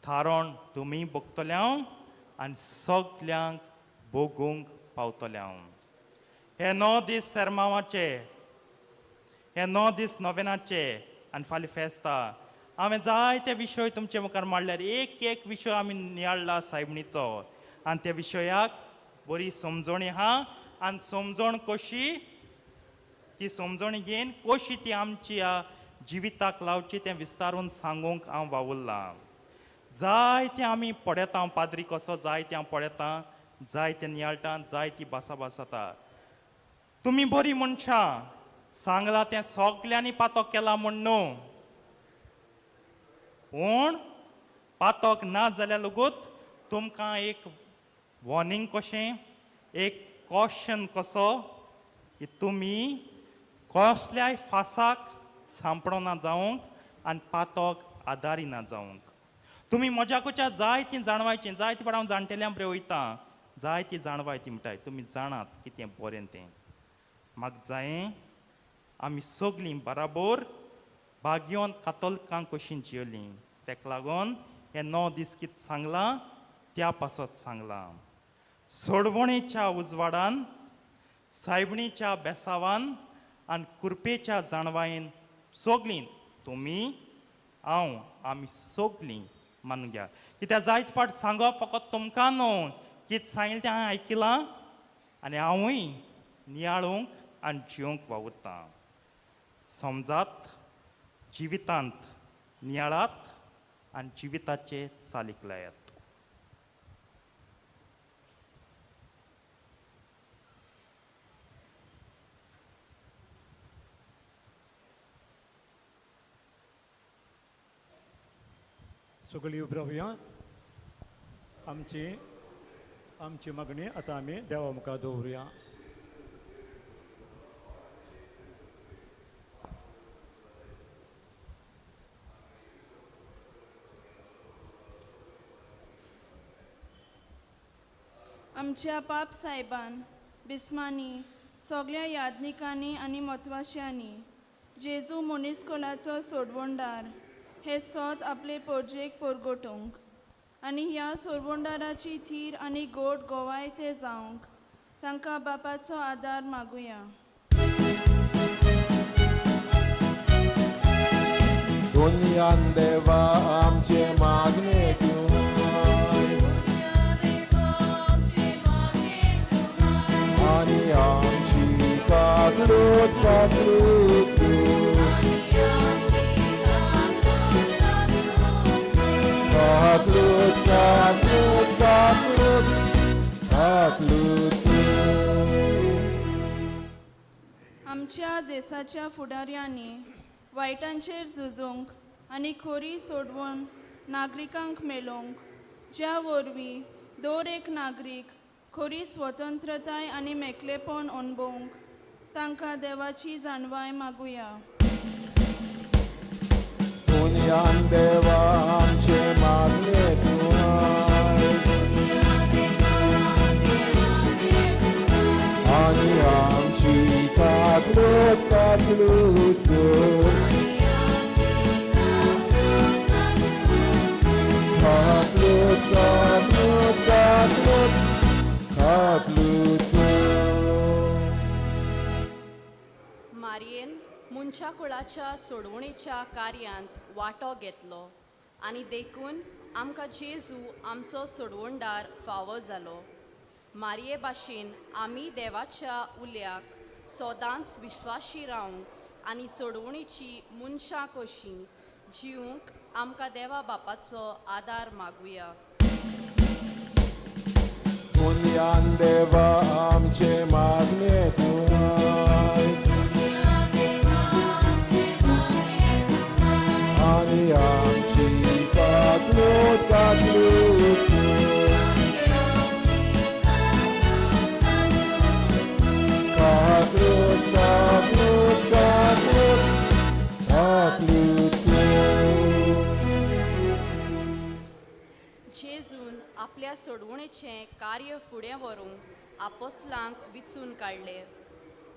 थारण तुमी भोगतले हांव आनी सगल्यांक भोगूंक पावतले हांव. हे 9 दीस सेरमांवाचे, हे 9 दीस नोवेनाचे आनी फाल्यां फेस्ता. हांवें जायते विशय तुमचे मुखार मांडल्यार एक एक विशय आमी नियाळ्ळा सायबणीचो आनी त्या विशयाक बरी समजणी आहा. आनी समजण कशी ती समजणी घेवन कशी ती आमची जिविताक लावची तें विस्तारून सांगूंक हांव वावुरलां. जायतें आमी पळयता, पाद्री कसो जायतें हांव पळयतां, जायतें नियाळटा, जायती भासाभास जाता. तुमी बरी मनशां सांगलां तें सगल्यांनी पातक केलां म्हूण न्हू, पूण पातक ना जाल्यार लगूत तुमकां एक वॉर्निंग कशें, एक कॉशन कसो की तुमी कसल्याय फासाक सांपडना जावंक आनी पातक आदारिना जावंक. तुमी म्हज्याकुच्या जायती जाणवायची, जायती फावट हांव जाणटेल्यां बरें वयता, जायती जाणवाय ती म्हणटाय तुमी जाणात कितें बरें तें. म्हाका जायें आमी सगळीं बराबर भाग्यवंत कातोलकां कशीं जियेलीं. तेका लागून हे 9 दीस कितें सांगलां त्या पासत सांगलां. सोडवणेच्या उजवाडान, सायबणीच्या बेसावान आनी कुरपेच्या जाणवायेन सगळीं तुमी हांव आमी सगळीं मानून घ्या. कित्याक जायत फावट सांगप फकत तुमकां न्हू, कितें सांगिल्लें तें हांवें आयकलां आनी हांवूय नियाळूंक आनी जिवंक वावुरतां. समजात, जिवितांत नियाळात आनी जिविताचे चालीक लायात. सगळीं उबी रावया. आमची आमची मागणी आतां आमी देवा मुखार दवरुया. आमच्या पाप सायबान, बिस्मांनी, सगळ्या यादनिकांनी आनी म्हत्वाशांनी जेजू मनीसकुलाचो सोडवणदार हे सोद आपले पोरजेक परगटूंक आनी ह्या सोडवणदाराची थीर आनी गोड गोवाय ते जावंक तांकां बापाचो आदार मागुया. दुनियान देवा आमचे मागणे आनी आमची काकलूत काकलूत काकलूत काकलूत काकलूत काकलूत. आमच्या देशाच्या फुडाऱ्यांनी वायटांचेर झुजूंक आनी खोरी सोडवून नागरिकांक मेळोवंक ज्या वरवीं दर एक नागरीक खोरी स्वतंत्रताय आनी मेकळेपण अणभवूंक तांकां देवाची जाणवाय मागुया. पुण्यान देवा आमचे मागणे आनी आमची काकलूत काकलूत काकलूत काकलूत काकलूत काकलूत. मारयेन मनशा कुळाच्या सोडवणेच्या कार्यांत वांटो घेतलो आनी देखून आमकां जेजू आमचो सोडवणदार फावो जालो. मारये भाशेन आमी देवाच्या उल्याक सदांच विश्वाशी रावंक आनी सोडवणीची मनशां कशीं जिवंक आमकां देवा बापाचो आदार मागुया. पुण्यान देवा आमचे मागणे तुवाय आनी आमची काकलूत काकलूत काकलूत काकलूत काकलूत काकलूत. जेजून आपल्या सोडवणेचें कार्य फुडें व्हरूंक आपोसलांक विचून काडले.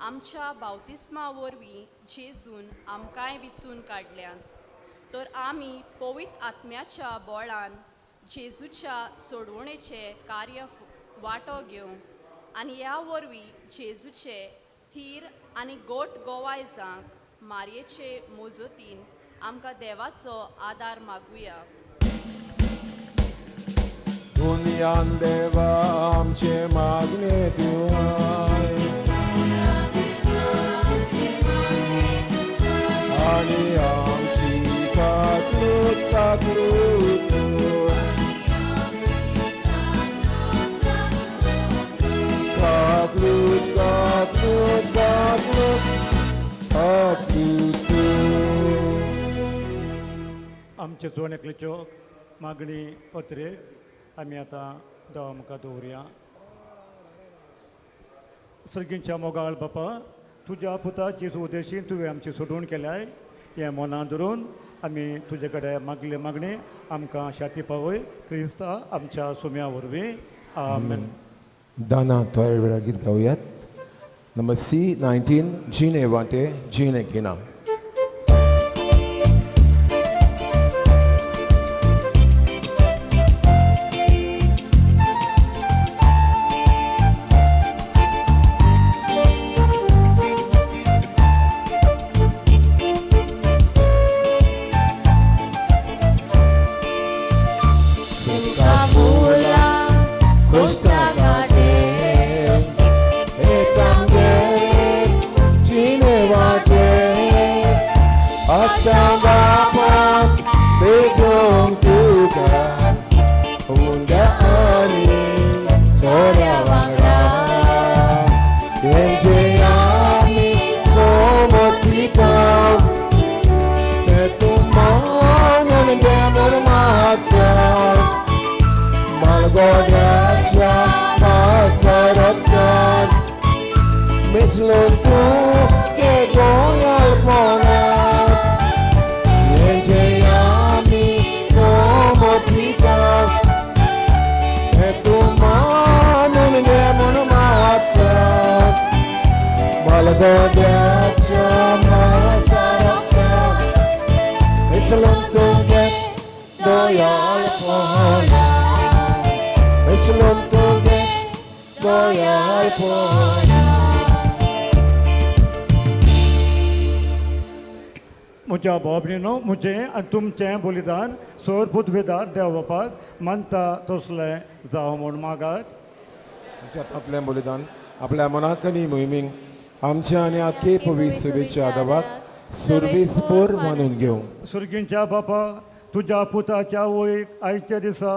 आमच्या बावतिस्मा वरवीं जेजून आमकांय विचून काडल्यात तर आमी पवित्र आत्म्याच्या बोळान जेजूच्या सोडवणेचें कार्य वांटो घेवंक आनी ह्या वरवीं जेजूचे थीर आनी गोट गोवाय जावंक मारयेचे मोजोतीन आमकां देवाचो आदार मागुया. पुण्यान देवा आमचे मागणे तुवाय आनी आमची काकलूत काकलूत काकलूत काकलूत काकलूत काकलूत. आमचे जोण एकल्याच्यो मागणी पत्रे आमी आतां देवा मुखार दवरुया. सर्गींच्या मोगाळ बापा, तुज्या पुता जेजू उद्देशीन तुवें आमची सोडवण केल्याय हें मनां धरून आमी तुजे कडेन मागले मागणी आमकां शाती पावय क्रिस्ता आमच्या सुम्या वरवीं. आमेन. दाना थोड्या वेळा गीत गावयात. नंबर C19 जिणे वांटे जिणे गिना. म्हज्या भाव म्हजें आनी तुमचें बलिदान सोर पुतवेदार देव बापाक मानता तसलें जावं म्हूण मागात. आमच्या हातांतलें बलिदान आपल्या मनाक आनी मोहिमेक आमच्या आनी आखे पवित्र सुबेच्या आदावाक सुर्वेसपोर मानून घेवं. सुर्गींच्या बापा, तुज्या पुताच्या वयक आयच्या दिसा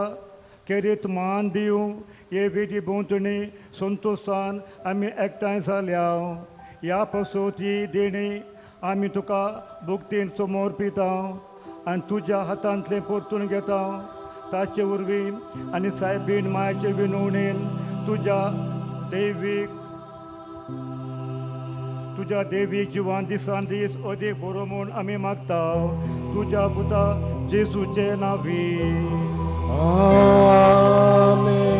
केरीत मान दिवं हे वेदी भोंवतणी संतोशान आमी एकठांय जाल्या. ह्या पासून ही देणी आमी तुका भुगतीन समोर पिता आनी तुज्या हातांतलें परतून घेता. ताचे वरवीं आनी सायबीन मायाचे विनवणेन तुज्या देवीक जिवान दिसान दीस अदीक बरो म्हूण आमी मागता. तुज्या पुता जेजूचे नांवी. आमेन.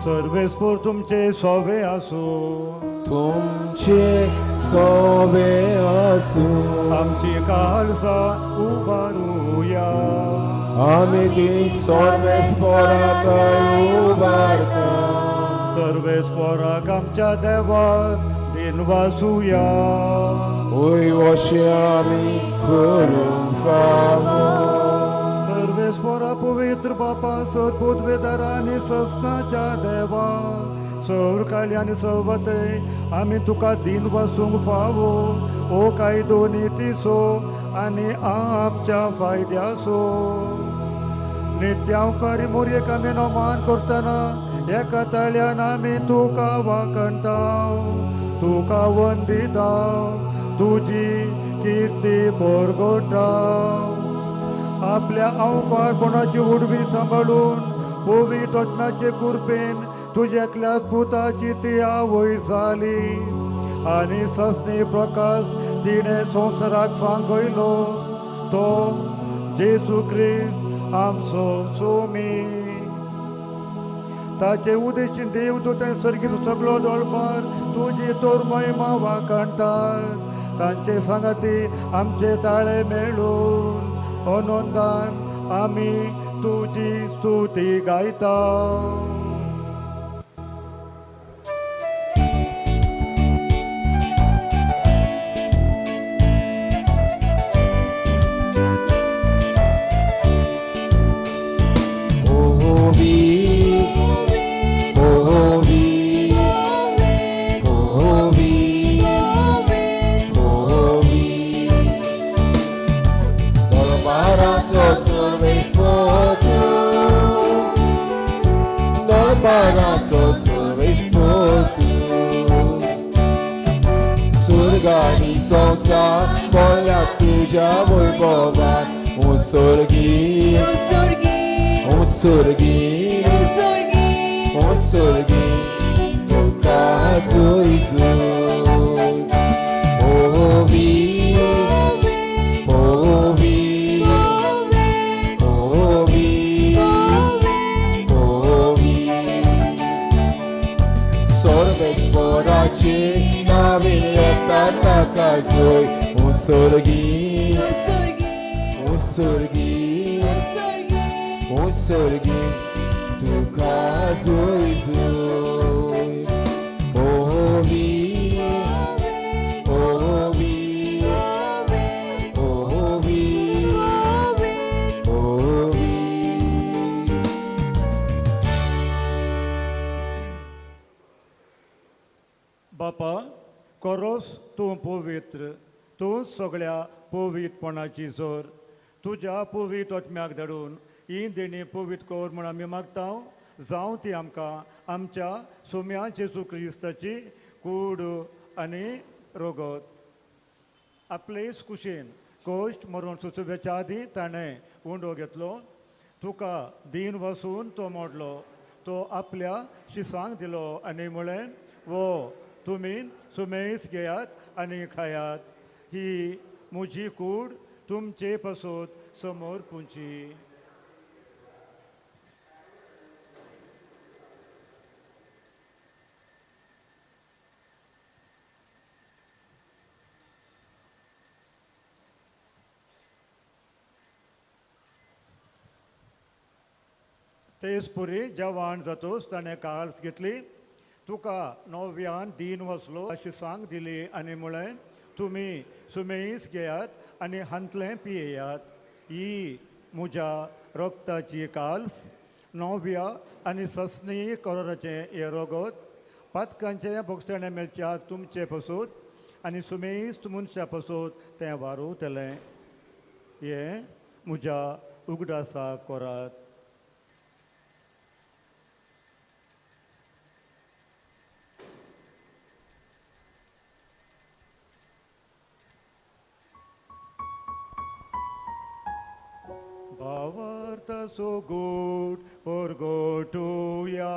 सर्वेस्पोर तुमचे सोवे आसूं. तुमचे सोवे आसूं. आमची काळसा उबारुया. आमी ती सर्वेस्पोराक उबारता. सर्वेस्पोराक आमच्या देवाक दिनवासुया. वय वशे आमी करूंक फावो. सर्वेस्पोरा पवित्र बापा सदपुतवेदार आनी ससनाच्या देवा सौरकाली आनी सवते आमी तुका दिन वसूंक फावो ओ कायदो नितीसो आनी आमच्या फायद्यासो नित्यांकारी मोरयेक आमी नमान करतना एका ताळ्यान आमी तुका वाखणता तुका वंदिता तुजी किर्ती परगटा आपल्या अवकारपणाची उडवी सांबाळून पवित्र आत्म्याचे कृपेन तुज्या एकल्याच पुताची ती आवय जाली आनी ससनी प्रकाश तिणें संवसाराक फांगयलो तो जेजू क्रिस्त आमचो सोमी. ताचे उदेशीन देवदूत आनी स्वर्गीचो सगळो दोळपार तुजी तोर महिमा वाखणटात तांचे सांगाती आमचे ताळे मेळून आनंदान आमी तुजी स्तुती गायता. बापा कोरोस तूं पवित्र तूं सगळ्या पवित्रपणाची जोर तुज्या पवित्र आत्म्याक धाडून ही देणी पवित्र कर म्हूण आमी मागता जावं ती आमकां आमच्या सोम्या जेजू क्रिस्ताची कूड आनी रोगत. आपलेच कुशीन कश्ट मरून सुचोवच्या आदीं ताणें उंडो घेतलो तुका दीन वसून तो मोडलो तो आपल्या शिसांक दिलो आनी म्हळें वो तुमी सुमेस घेयात आनी खायात ही म्हजी कूड तुमचे पासत समोर पुंची. तेच पुरी जवान जातोच ताणें काल्स घेतली तुका नव्यान दीन वसलो अशी सांग दिली आनी म्हळें तुमी सुमेस घेयात आनी हांतलें पियेयात ही म्हज्या रक्ताची काल्स नव्या आनी ससनी करोराचें हें रगत पातकांचें भोगसणें मेळच्याक तुमचे पसूत आनी सुमेस्त मनशा पसूत तें वारवतलें हें म्हज्या उगडासाक करात. भावार्थाचो गोड परगटुया.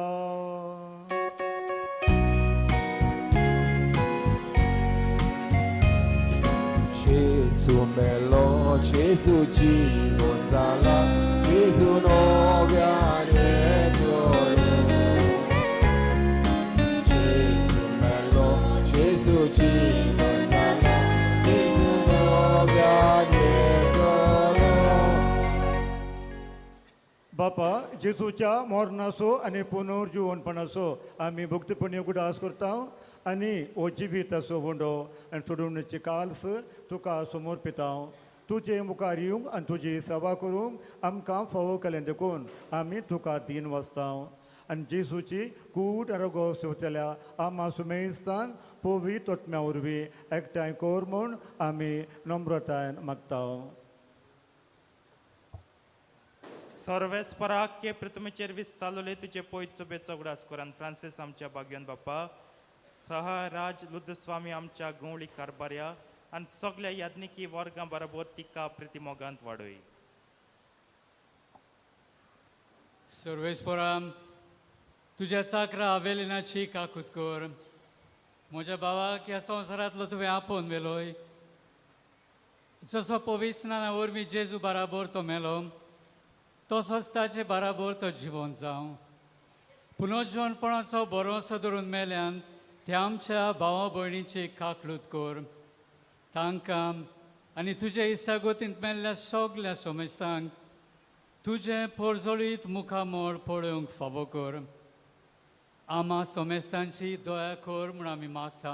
Gesù melo, Gesù जीवन जाला, Gesù नव्याने तोरो. Gesù melo, Gesù जीवन जाला, Gesù नव्याने तोरो. बापा जेजूच्या मरणाचो आनी पुनर्जिवनपणाचो आमी भक्तीपणी उगडास करता आनी हो जिवीताचो उंडो आनी सोडवणेची काल्स तुका समर्पिता. तुजे मुखार येवंक आनी तुजी सेवा करूंक आमकां फावो केलें देखून आमी तुका दीन वसता. आनी जेजूची कूड आनी रगो सेवतल्या आमा सुमेस्तान पवित्र आत्म्या वरवीं एकठांय कर म्हूण आमी नम्रतायेन मागता. सर्वेस्पराक के प्रथमेचेर विस्तालोले तुजे पयत चोबेचो उगडास कर आनी फ्रांसीस आमच्या भाग्यान बापा, सहराज लुद्दस्वामी आमच्या गवळी कारबार्या आनी सगल्या याज्ञिकी वर्गां बरोबर तिका प्रितिमोगांत वाडय. सर्वेस्परा, तुज्या चाकरा आवेलिनाची काकूत कर. म्हज्या भावाक ह्या संवसारांतलो तुवें आपोवन व्हेलोय. जसो पवित्र वरवीं जेजू बराबर तो मेलो तसोच ताचे बराबर तो जिवन जावं. पुनर्जिवनपणाचो भरोसो धरून मेल्यान त्या आमच्या भावा भयणीची काकलूत कर. तांकां आनी तुजे इस्तागोतींत मेल्ल्या सगल्या सोमेस्तांक तुजें पोरजोळीत मुखामळ पळोवंक फावो कर. आमा सोमेस्तांची दया कर म्हूण आमी मागता.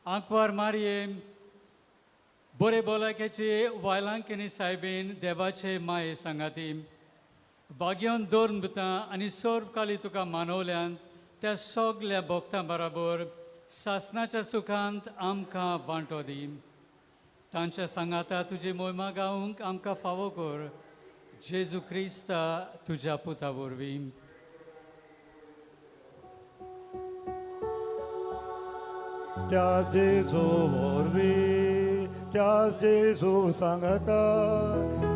आंकवार मारये बरे भलायकेची वायलांकिनी सायबीन देवाचे माये सांगाती भाग्यान दवरून दिता आनी सर्व काली तुका मानवल्यान त्या सगल्या भक्तां बराबर सासनाच्या सुखांत आमकां वांटो दी. तांच्या सांगाता तुजी मोहिमा गावंक आमकां फावो कर. जेजू क्रिस्ता तुज्या पुता वरवीं. त्या जेजू वरवीं, त्या जेजू सांगता,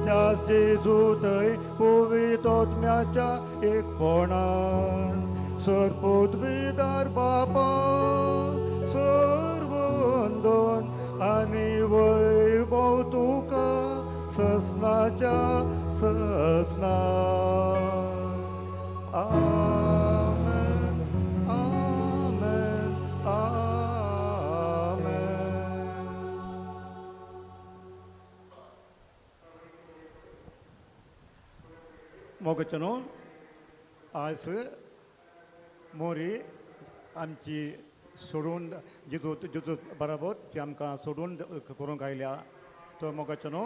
त्या जेजू थंय पवित्र आत्म्याच्या एकपणान सरपोतविदार बापा सर्व अंदन आनी वैभव तुका ससनाच्या ससना. आमेन, आमेन, आमेन. मोगचनो, आज मोरी आमची सोडून जेजू जेजू बराबर ती आमकां सोडून करूंक आयल्या. तो मोगाचो न्हू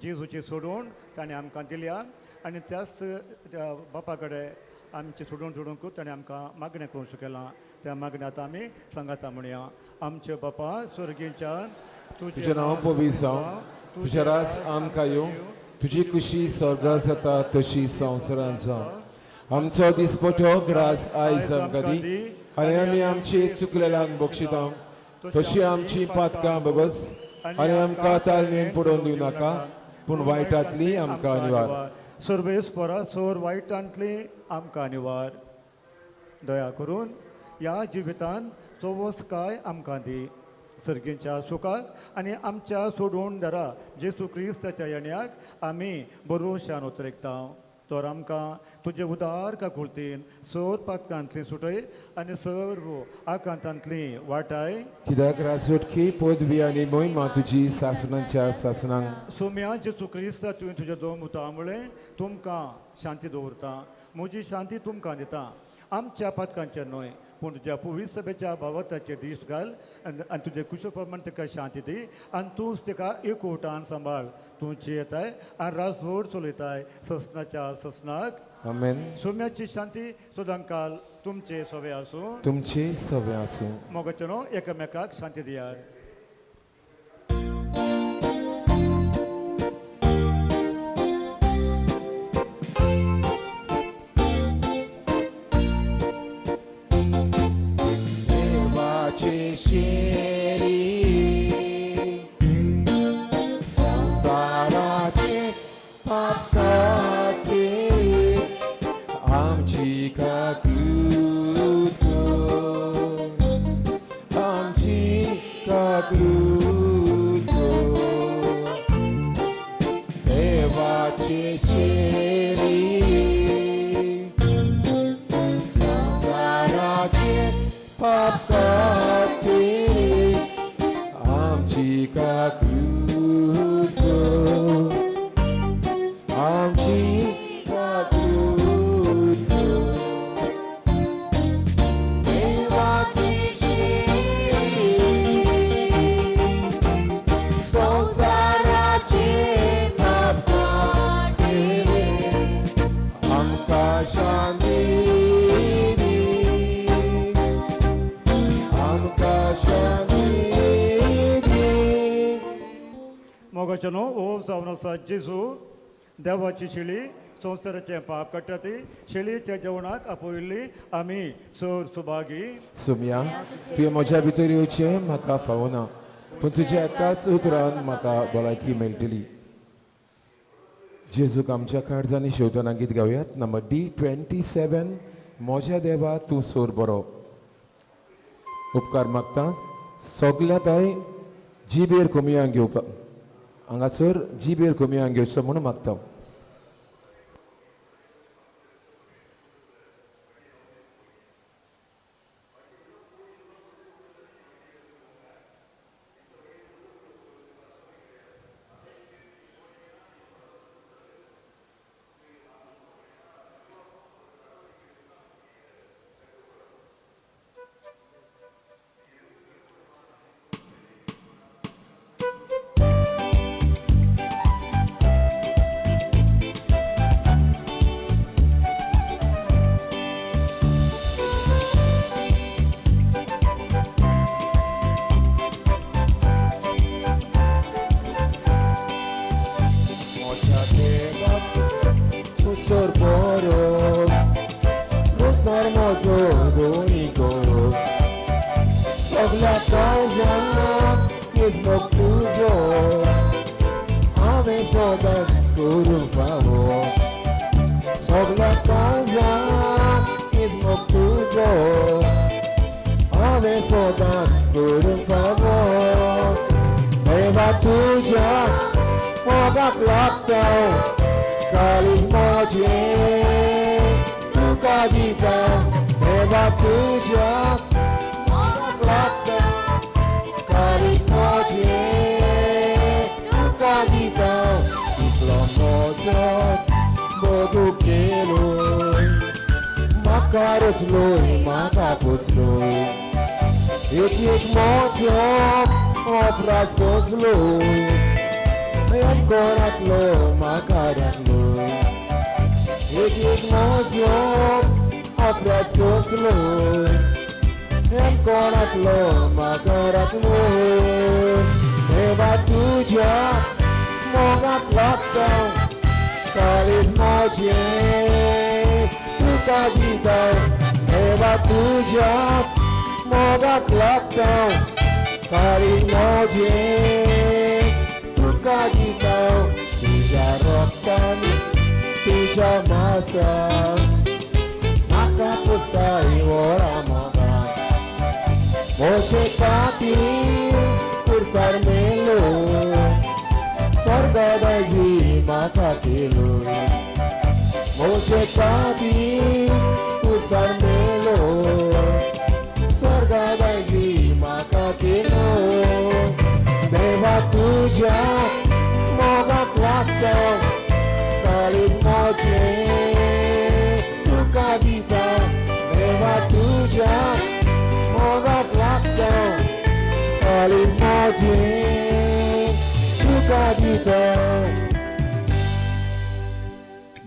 जेजूची सोडून ताणें आमकां दिल्या आनी त्याच त्या बापा कडेन आमचें सोडून सोडूंक ताणें आमकां मागणें करूंक शिकयलां. त्या मागण्या आतां आमी सांगाता म्हणया. आमचे बापा स्वर्गीच्या, तुजें नांव पवित्र जावं, तुजें राज आमकां येवं, तुजी खुशी स्वर्गार जाता तशी संवसारांत जावं. आमचो दिसपटो ग्रास आयज आमकां दी आनी आमी आमची चुकलेल्यांक बक्षिता तशी आमची पातकां बगस आनी आमकां तालनेन पडोवन दिवं नाका, पूण वायटांतली आमकां निवार. सर्वेस्परा सोर वायटांतली आमकां निवार. दया करून ह्या जिवितान चोवस काय आमकां दी. सर्गींच्या सुखाक आनी आमच्या सोडून दरा जेसू क्रिस्ताच्या येण्याक आमी बरोशान उतरेकता. तर आमकां तुजे उदार काकुळतीन सोर पातकांतली सुटय आनी सर्व आकांतांतली वाटाय. कित्याक राजवटकी पदवी आनी मोहिमा तुजी सासणाच्या सासणांक. सोम्या जेसू क्रिस्ता, तुवें तुज्या दोन मुतां मुळे तुमकां शांती दवरता, म्हजी शांती तुमकां दिता. आमच्या पातकांचेर न्हय पूण तुज्या पवित्र सभेच्या भावार्थाचे दीस घाल आनी तुजे कुशल प्रमाण ताका शांती दी आनी तूंच ताका एकवटान सांबाळ. तूं जियेताय आनी राजवट चलयताय ससनाच्या ससनाक. आमेन. सोम्याची शांती सदांकाल तुमचे सवे आसूं. तुमचे सवे आसूं. मोगाचें न्हू एकामेकाक शांती दियात. संसाराचे मोगाचें न्हू ओ जावन आसा जेजू देवाची शेळी संवसाराचें पाप काडटा ती शेळीच्या जेवणाक आपयल्ली आमी चड सुभागी. सुम्या तुवें म्हज्या भितर येवचें म्हाका फावना, पूण तुज्या एकाच उतरान म्हाका भलायकी मेळटली. जेजूक आमच्या काळजांनी शेवतना गीत गावयात नंबर D27 म्हज्या देवा तूं सोर बरो. उपकार मागता सगल्या ताय जिबेर कमयांक घेवपाक हांगासर जिबेर कमयांक घेवचो म्हणून मागता.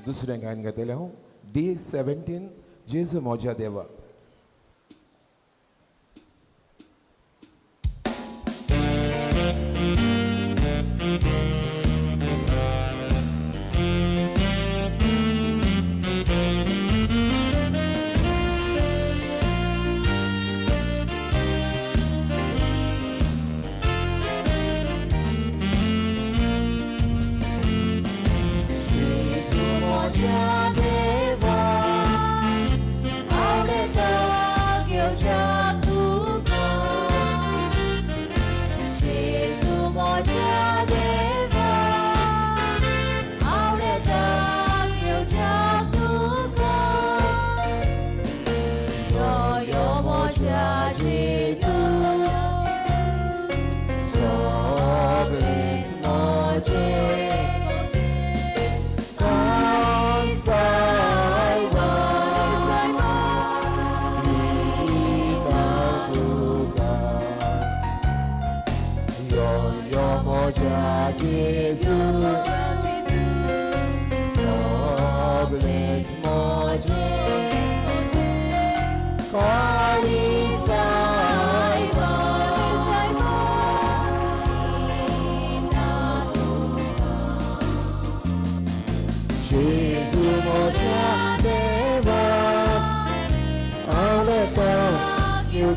दुसरें गायन गायतलें हांव D17 जेजू म्हज्या देवा.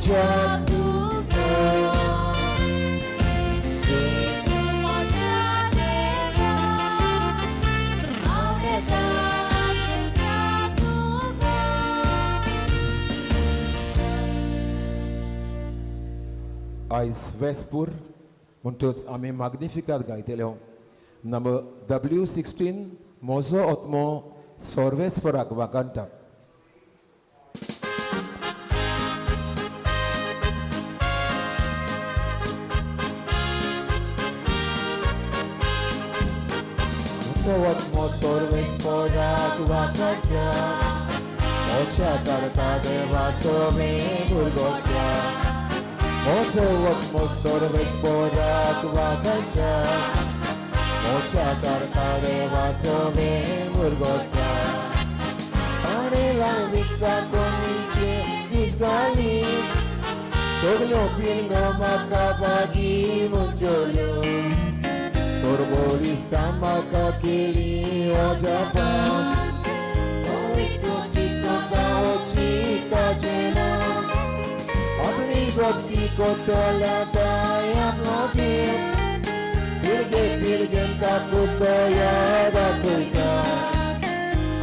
घेवच्या तुका जेजू म्हज्या देवा हांव येता घेवच्या तुका. आयज वेस्पूर म्हणटच आमी माग्निफिकात गायतले. नंबर W16 म्हजो आत्मो सर्वेस्पराक वागांता. म्हजो आत्मो सर्वेस्पराक वागांता मोच्या तारका देवा सोमे भुरगोट्या म्हजो आत्मो सर्वेस्पराक वागांता मोच्या तारका देवा सोमे मुरगोट्या आनी लाविका कोणीचे दिसगाली सगल्यो पिणगो म्हाका बागी मुंजोल्यो सोरबोलिस्ता म्हाका केली अजापां आपली भक्ती कोतल्या ताय आपलो देव पिळगे पिळगेन तातूंत दाखयता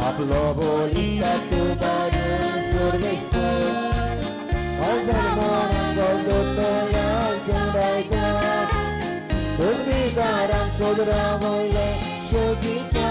आपलो बोलिस्ता तूं बारून सर्वेस्पर हजार मनां दोतोल्या घेवडायता पदवीदारान सोदरा वयले शोधिता.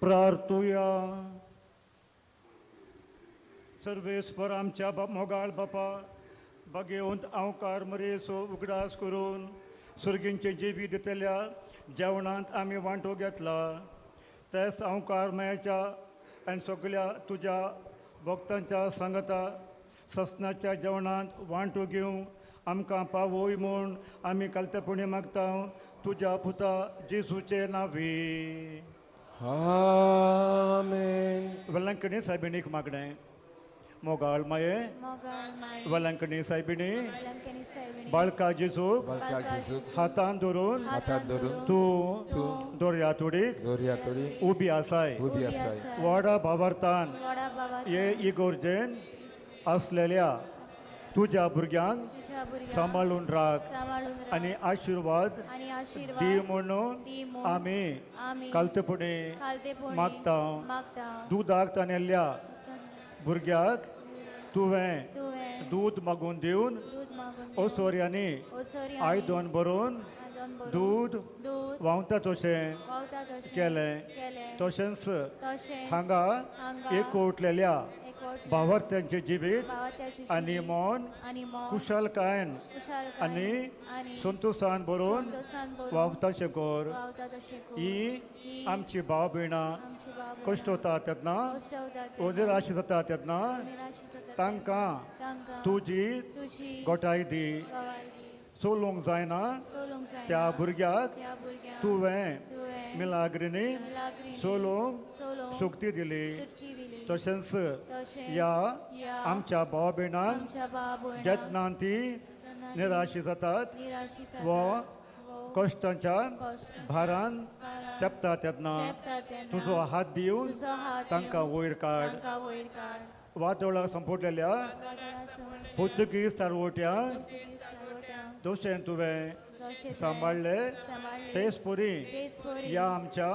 प्रार्थुया. सर्वेस्पर आमच्या मोगाळ बापा बागेवंत आंवकार मरेचो उगडास करून सुर्गींचे जिवी दितल्या जेवणांत आमी वांटो घेतला तेच आंवकार मायाच्या आनी सगल्या तुज्या भक्तांच्या सांगता ससनाच्या जेवणांत वांटो घेवंक आमकां पावय म्हूण आमी कालतेपणी मागता तुज्या पुता जेजूचे नांवी. आमेन. वेलंकणी सायबिणीक मागणें. मोगाळ माये वेलंकणी सायबिणी बाळका जेजूक हातान धरून तूं दोर्या तोडीक उबी आसाय व्हडा भावार्थान हे इगोर्जेन आसलेल्या तुज्या भुरग्यांक सांबाळून राख आनी आशिर्वाद दी म्हणून आमी कालतेपणी मागता. दुदाक ताणेल्ल्या भुरग्याक तुवें दूद मागून दिवन ओसोऱ्यांनी आयदन भरून दूद व्हांवता तशें केलें तशेंच हांगा एकवटलेल्या भावार्थ्यांचें जिवीत आनी मन कुशलकायेन आनी संतोशान भरून व्हांवता अशें कर. ही आमची भाव भयणां कश्ट वता तेन्ना निराश जाता तेन्ना तांकां तुजी गोठाय दी. चलोवंक जायना त्या भुरग्याक तुवें मिलाग्रिनी चलोवंक शक्ती दिली. तशेंच ह्या आमच्या भाव भयणांक जेन्ना ती निराशी जातात वा कश्टांच्या भारान चेपता तेन्ना तुजो हात दिवन तांकां वयर काड. वादोळाक संपुटलेल्या पोर्तुगीज तारवट्या दोशेन तुवें सांबाळ्ळे तेच पुरी ह्या आमच्या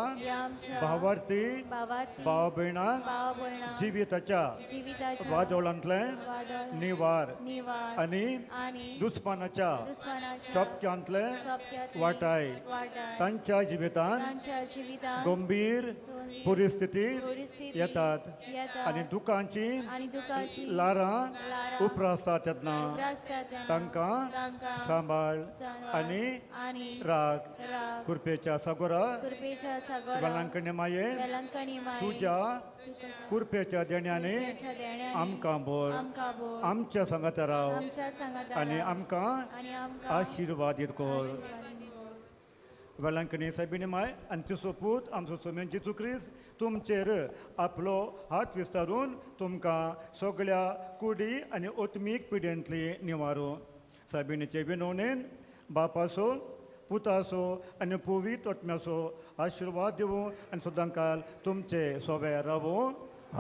भावार्थी भाव भयणां जिविताच्या वादोळांतलें निवार आनी दुस्मानाच्या चोपक्यांतलें वाटाय. तांच्या जिवितांत गंभीर परिस्थिती येतात आनी दुखांची ल्हारां उप्रासतात तेन्ना तांकां सांबाळ आनी राग. कृपेच्या सागोरा वेलांकणी माये तुज्या कृपेच्या देण्याने आमकां भर. आमच्या सांगाता राव आनी आमकां आशिर्वादीत कर. वेलांकणी सायबिणी माय आनी तिचो पूत आमचो सोमेन जेजू क्रिस्त तुमचेर आपलो हात विस्तारून तुमकां सगळ्या कुडी आनी ओत्मीक पिड्यांतली निवारू. सायबिणीचे विनवणेन बापाचो पुताचो आनी पवित्र आत्म्याचो आशिर्वाद दिवूं आनी सदांकाल तुमचे सोवे रावूं.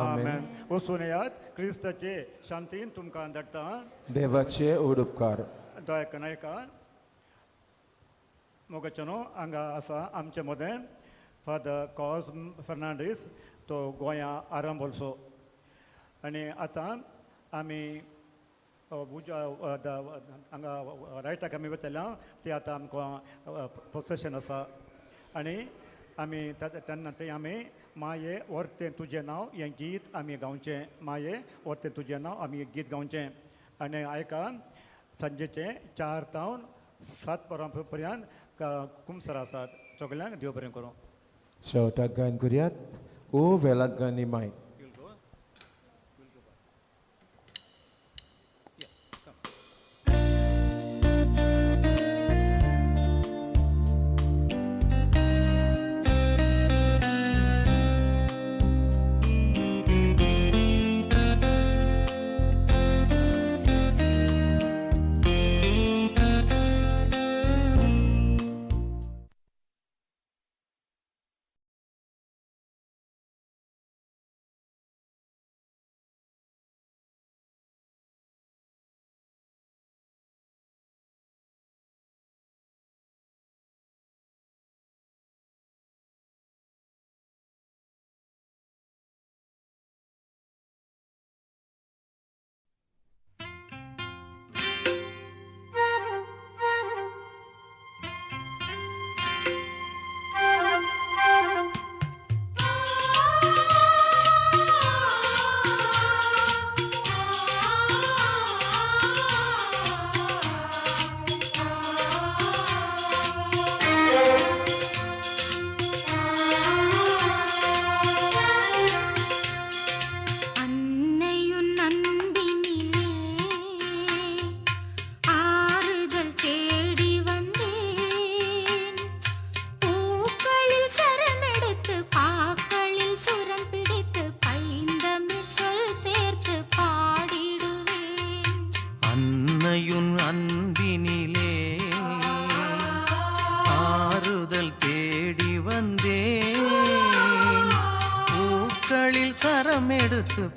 आमेन. वचून येयात. क्रिस्ताचे शांतीन तुमकां धाडटा. देवाचे उपकार. दया नायका मोगाचो न्हू हांगा आसा आमचे मदें फादर कॉज्म फर्नांडीस, तो गोंया आरंभोलसो. आनी आतां आमी हांगा रायटाक आमी वतले, ते आतां आमकां प्रोसेशन आसा आनी आमी तेन्ना तें आमी माये व्हरतें तुजें नांव हें गीत आमी गावचें. माये व्हरतें तुजें नांव आमी गीत गावचें. आनी आयका सांजेचें 4 तावन 7 वरां पर्यंत कुमसर आसात. सगळ्यांक देव बरें करूं. शेवटाक गायन करुयात ओ वेलांकणी माय.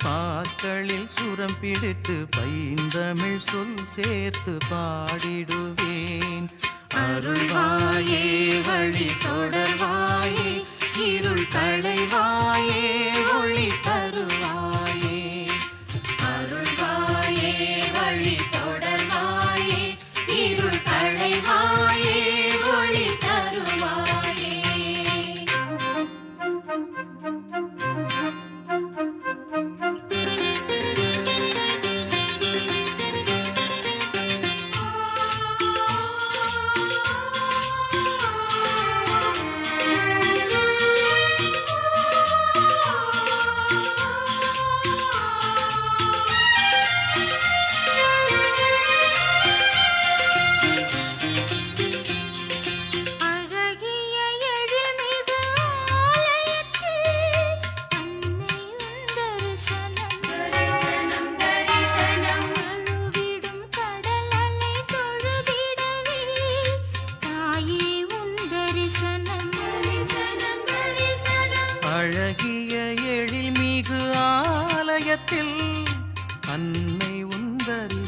பாக்களில் சுரம் பிடித்து பைந்தமிழ் சொல் சேர்த்து பாடிடுவேன். அருள்வாயே வழி தொடர்வாயே, இருள் களைவாயே ஒளி தருவாயே. அருள்வாயே வழி தொடர்வாயே, இருள் களைவாயே ஒளி தருவாயே. Oh.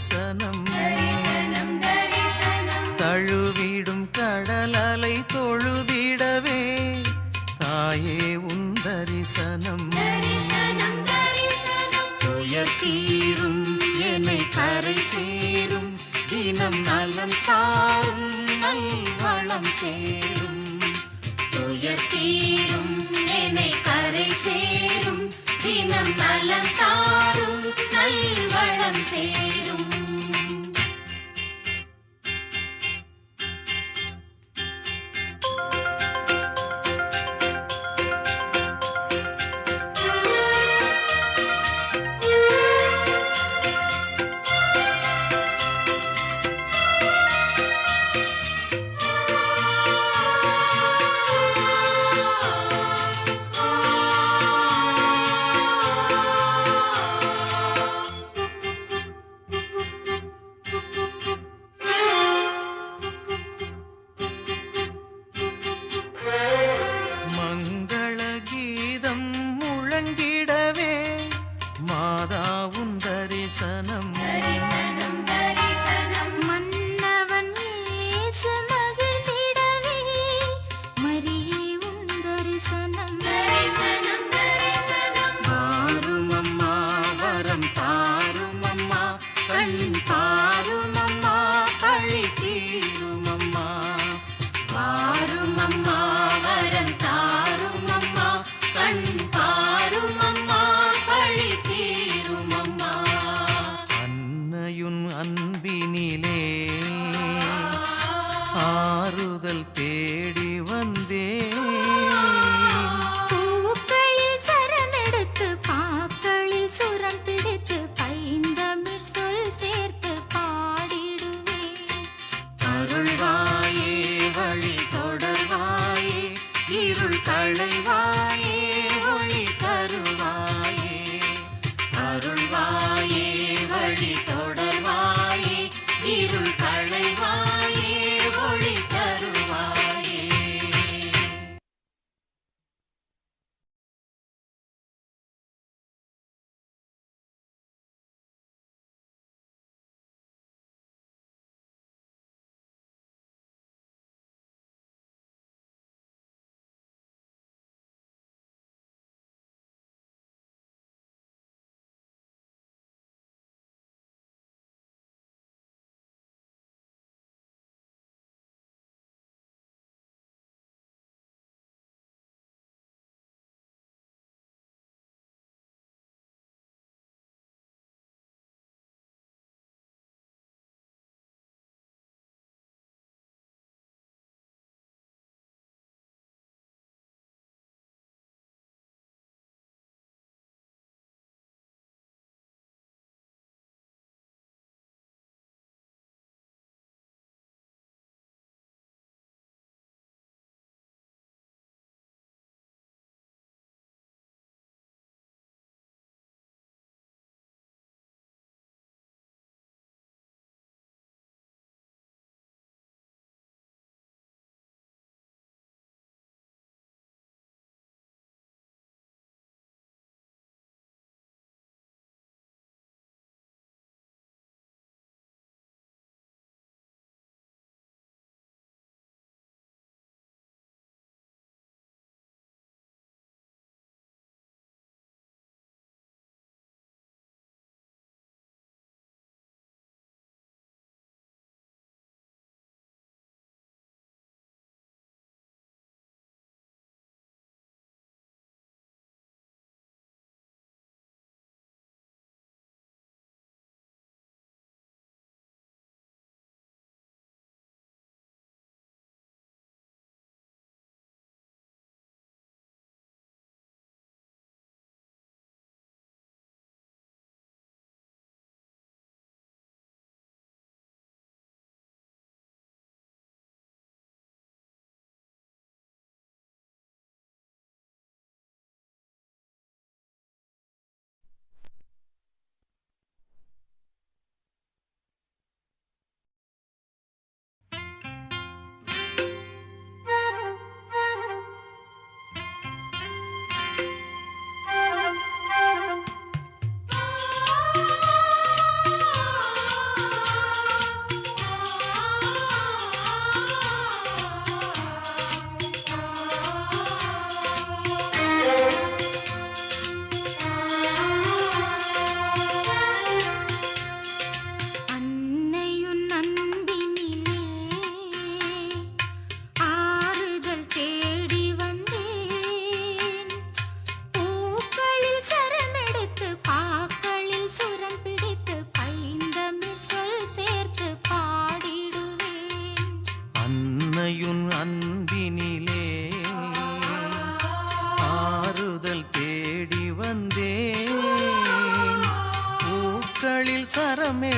தரிசனம் தழுவிடும் கடலலை தொழுதிடவே தாயே உன் தரிசனம் துயர் தீரும் என்னை கரை சேரும் தினம் நலம் தாரும் நல்வளம் சேரும் துயர் தீரும் என்னை கரை சேரும் தினம் நலம் தாரும் நல்வளம் சேரும். மங்கள கீதம் முழங்கிடவே மாதாவும் தரிசனம் மன்னவன் இயேசு மகிழ்ந்திடவே மரியே உன் தரிசனம் வாரும் அம்மா வரம் தாரும் அம்மா கண் பாரும் அம்மா பழி தீரும் அம்மா வாரும் அம்மா வரம் தாரும் அம்மா கண் பாரும் அம்மா பழி தீரும் அம்மா. அன்னையுன் அன்பினிலே ஆறுதல் தேடி வந்தே பூக்களில் சரமெடுத்து பாக்களில் சுரம் பிடித்து பைந்தமிழ் சொல் சேர்த்து பாடிடுவேன். அருள்வாயே வழி தொடர்வாயே இருள் களைவாயே ஒளி தருவாயே அருள்வாயே வழி தொடர்வாயே இருள் களைவாயே ஒளி தருவாயே.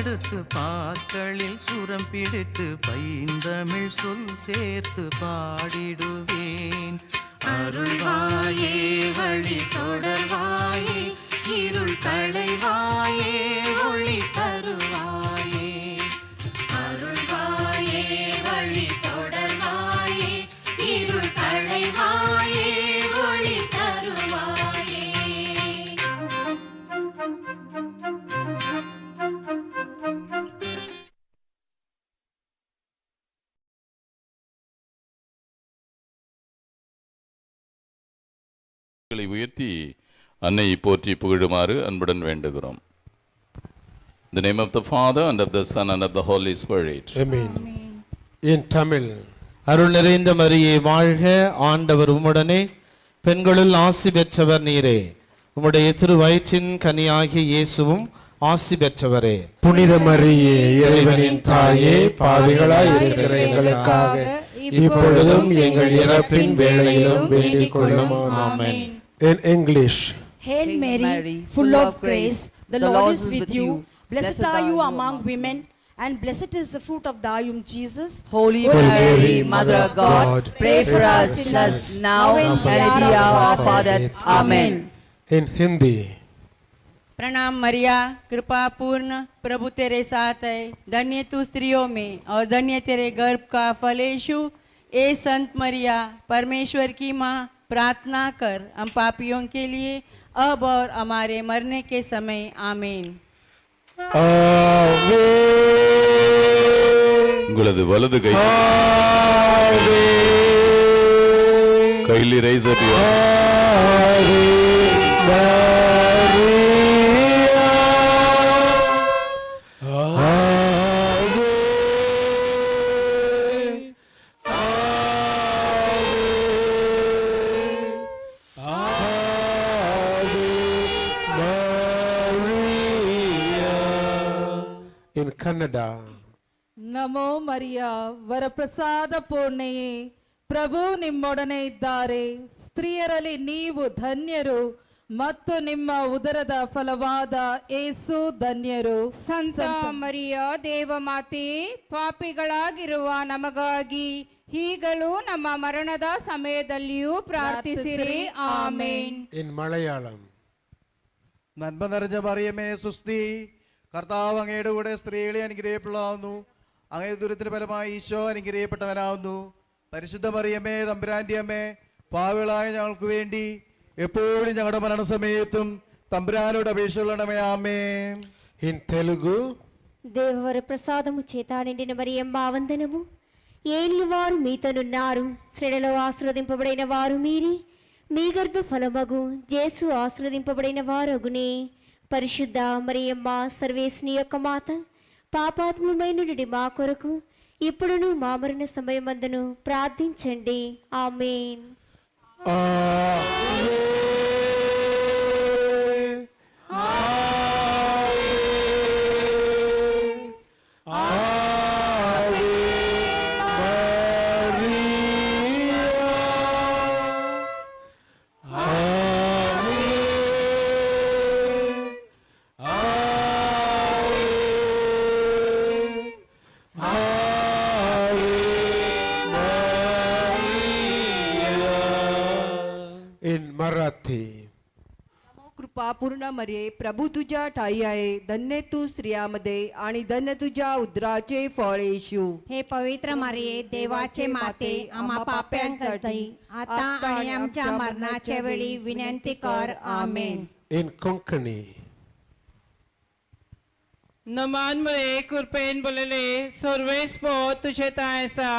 சரமெடுத்து பாக்களில் சுரம் பிடித்து பைந்தமிழ் சொல் சேர்த்து பாடிடுவேன். அருள்வாயே வழி தொடர்வாயே, இருள் களைவாயே ஒளி தருவாயே. அருள்வாயே வழி தொடர்வாயே, இருள் களைவாயே ஒளி தருவாயே. உயர்த்தி அன்னை போற்றி புகழுமாறு அன்புடன் வேண்டுகிறோம். In the name of the Father and of the Son and of the Holy Spirit. Amen. In Tamil. அருள் நிறைந்த மரியே வாழ்க, ஆண்டவர் உம்முடனே, பெண்களுள் ஆசி பெற்றவர் நீரே, உம்முடைய திருவயிற்றின் கனியாகிய இயேசுவும் ஆசி பெற்றவரே. புனித மரியே இறைவனின் தாயே, பாவிகளாய் இருக்கிற எங்களுக்காக இப்பொழுதும் எங்கள் இறப்பின் வேளையிலும் வேண்டிக் கொள்ளும். ஆமென். In English. Hail Mary, full of grace, the Lord is with you. Blessed are you among women, and blessed is the fruit of thy womb, Jesus. Holy Mary, Mother of God, pray for us sinners now and at the hour of our death. Amen. In Hindi. प्रणाम मरिया, कृपा पूर्ण, प्रभु तेरे साथ है, धन्य तू स्त्रियों में और धन्य तेरे गर्भ का फल यीशु। ए संत मरिया, परमेश्वर की माँ, प्रार्थना कर हम पापियों के लिए अब और हमारे मरने के समय। आमीन। உங்களது வலது கை கைலி raise up your In Kannada. ನಮೋ ಮರಿಯ, ವರಪ್ರಸಾದ ಪೂರ್ಣೆಯೇ, ಪ್ರಭು ನಿಮ್ಮೊಡನೆ ಇದ್ದಾರೆ, ಸ್ತ್ರೀಯರಲ್ಲಿ ನೀವು ಧನ್ಯರು ಮತ್ತು ನಿಮ್ಮ ಉದರದ ಫಲವಾದ ಏಸು ಧನ್ಯರು. ಸಂತ ಮರಿಯ ದೇವಮಾತೆ, ಪಾಪಿಗಳಾಗಿರುವ ನಮಗಾಗಿ ಈಗಲೂ ನಮ್ಮ ಮರಣದ ಸಮಯದಲ್ಲಿಯೂ ಪ್ರಾರ್ಥಿಸಿರಿ. ಆಮೇನ್. In Malayalam. നന്മ നിറഞ്ഞ മറിയമേ സുസ്തി, കർത്താവ് അങ്ങയുടെ കൂടെ സ്ത്രീകളെ അനുഗ്രഹിക്കപ്പെട്ടവളാവുന്നു, അങ്ങയുടെ ദുരിതത്തിന് ഫലമായി ഈശോ അനുഗ്രഹിക്കപ്പെട്ടവനാവുന്നു. പരിശുദ്ധ മറിയമ്മേ തമ്പുരാന്റെ അമ്മേ, പാപികളായ ഞങ്ങൾക്ക് വേണ്ടി എപ്പോഴും ഞങ്ങളുടെ മരണസമയത്തും തമ്പുരാനോട് അപേക്ഷിക്കണമേ. ആമേൻ. In Telugu. దేవవర ప్రసాదము చేత నిండిన మరియమ్మ వందనము, ఏలివారు మీతోనున్నారు, స్త్రీలలో ఆశీర్వదింపబడిన వారు మీరే, మీ గర్భ ఫలమగు జేసు ఆశీర్వదింపబడిన వారగునే. పరిశుద్ధ మరియమ్మ సర్వేశ్వని యొక్క మాత, పాపాత్ములమైనటువంటి మా కొరకు ఇప్పుడును మా మరణ సమయమందును ప్రార్థించండి. ఆమేన్. In Marathi. कृपा पूर्ण मरिये, प्रभू तुझ्या ठाई आहे, धन्य तू स्त्रियामध्ये आणि धन्य तुझ्या उदराचे फळ येशू. हे पवित्र मरिये, देवाचे माते, आम्हा पाप्यांसाठी आता आणि आमच्या मरणाच्या वेळी विनंती कर. आमेन. In Konkani. नमान मरे कृपेन बोलले सर्वेस पो तुझे तायसा,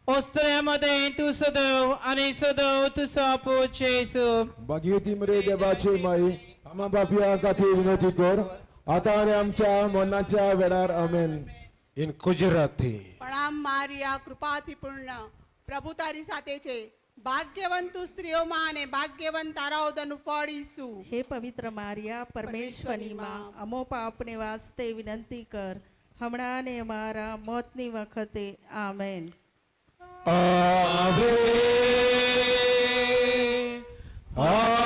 ओस्त्र्यामध्ये तू सदैव आणि सदैव तुझो पूत जेसू. भाग्यवती मरे देवाची माई, आम्हा बापिया खातीर विनंती कर आता आनी आमच्या मरणाच्या वेळार. आमेन. In Gujarati. પ્રણામ મારિયા, કૃપાથી પૂર્ણ, પ્રભુ તારી સાથે છે, ભાગ્યવંત તું સ્ત્રીઓમાં અને ભાગ્યવંત તારા ઉદરનું ફળ ઈસુ. હે પવિત્ર મારિયા, પરમેશ્વરની માં, અમો પાપને વાસ્તે વિનંતી કર હમણાં ને અમારા મોતની વખતે. આમેન. Ave, Ave.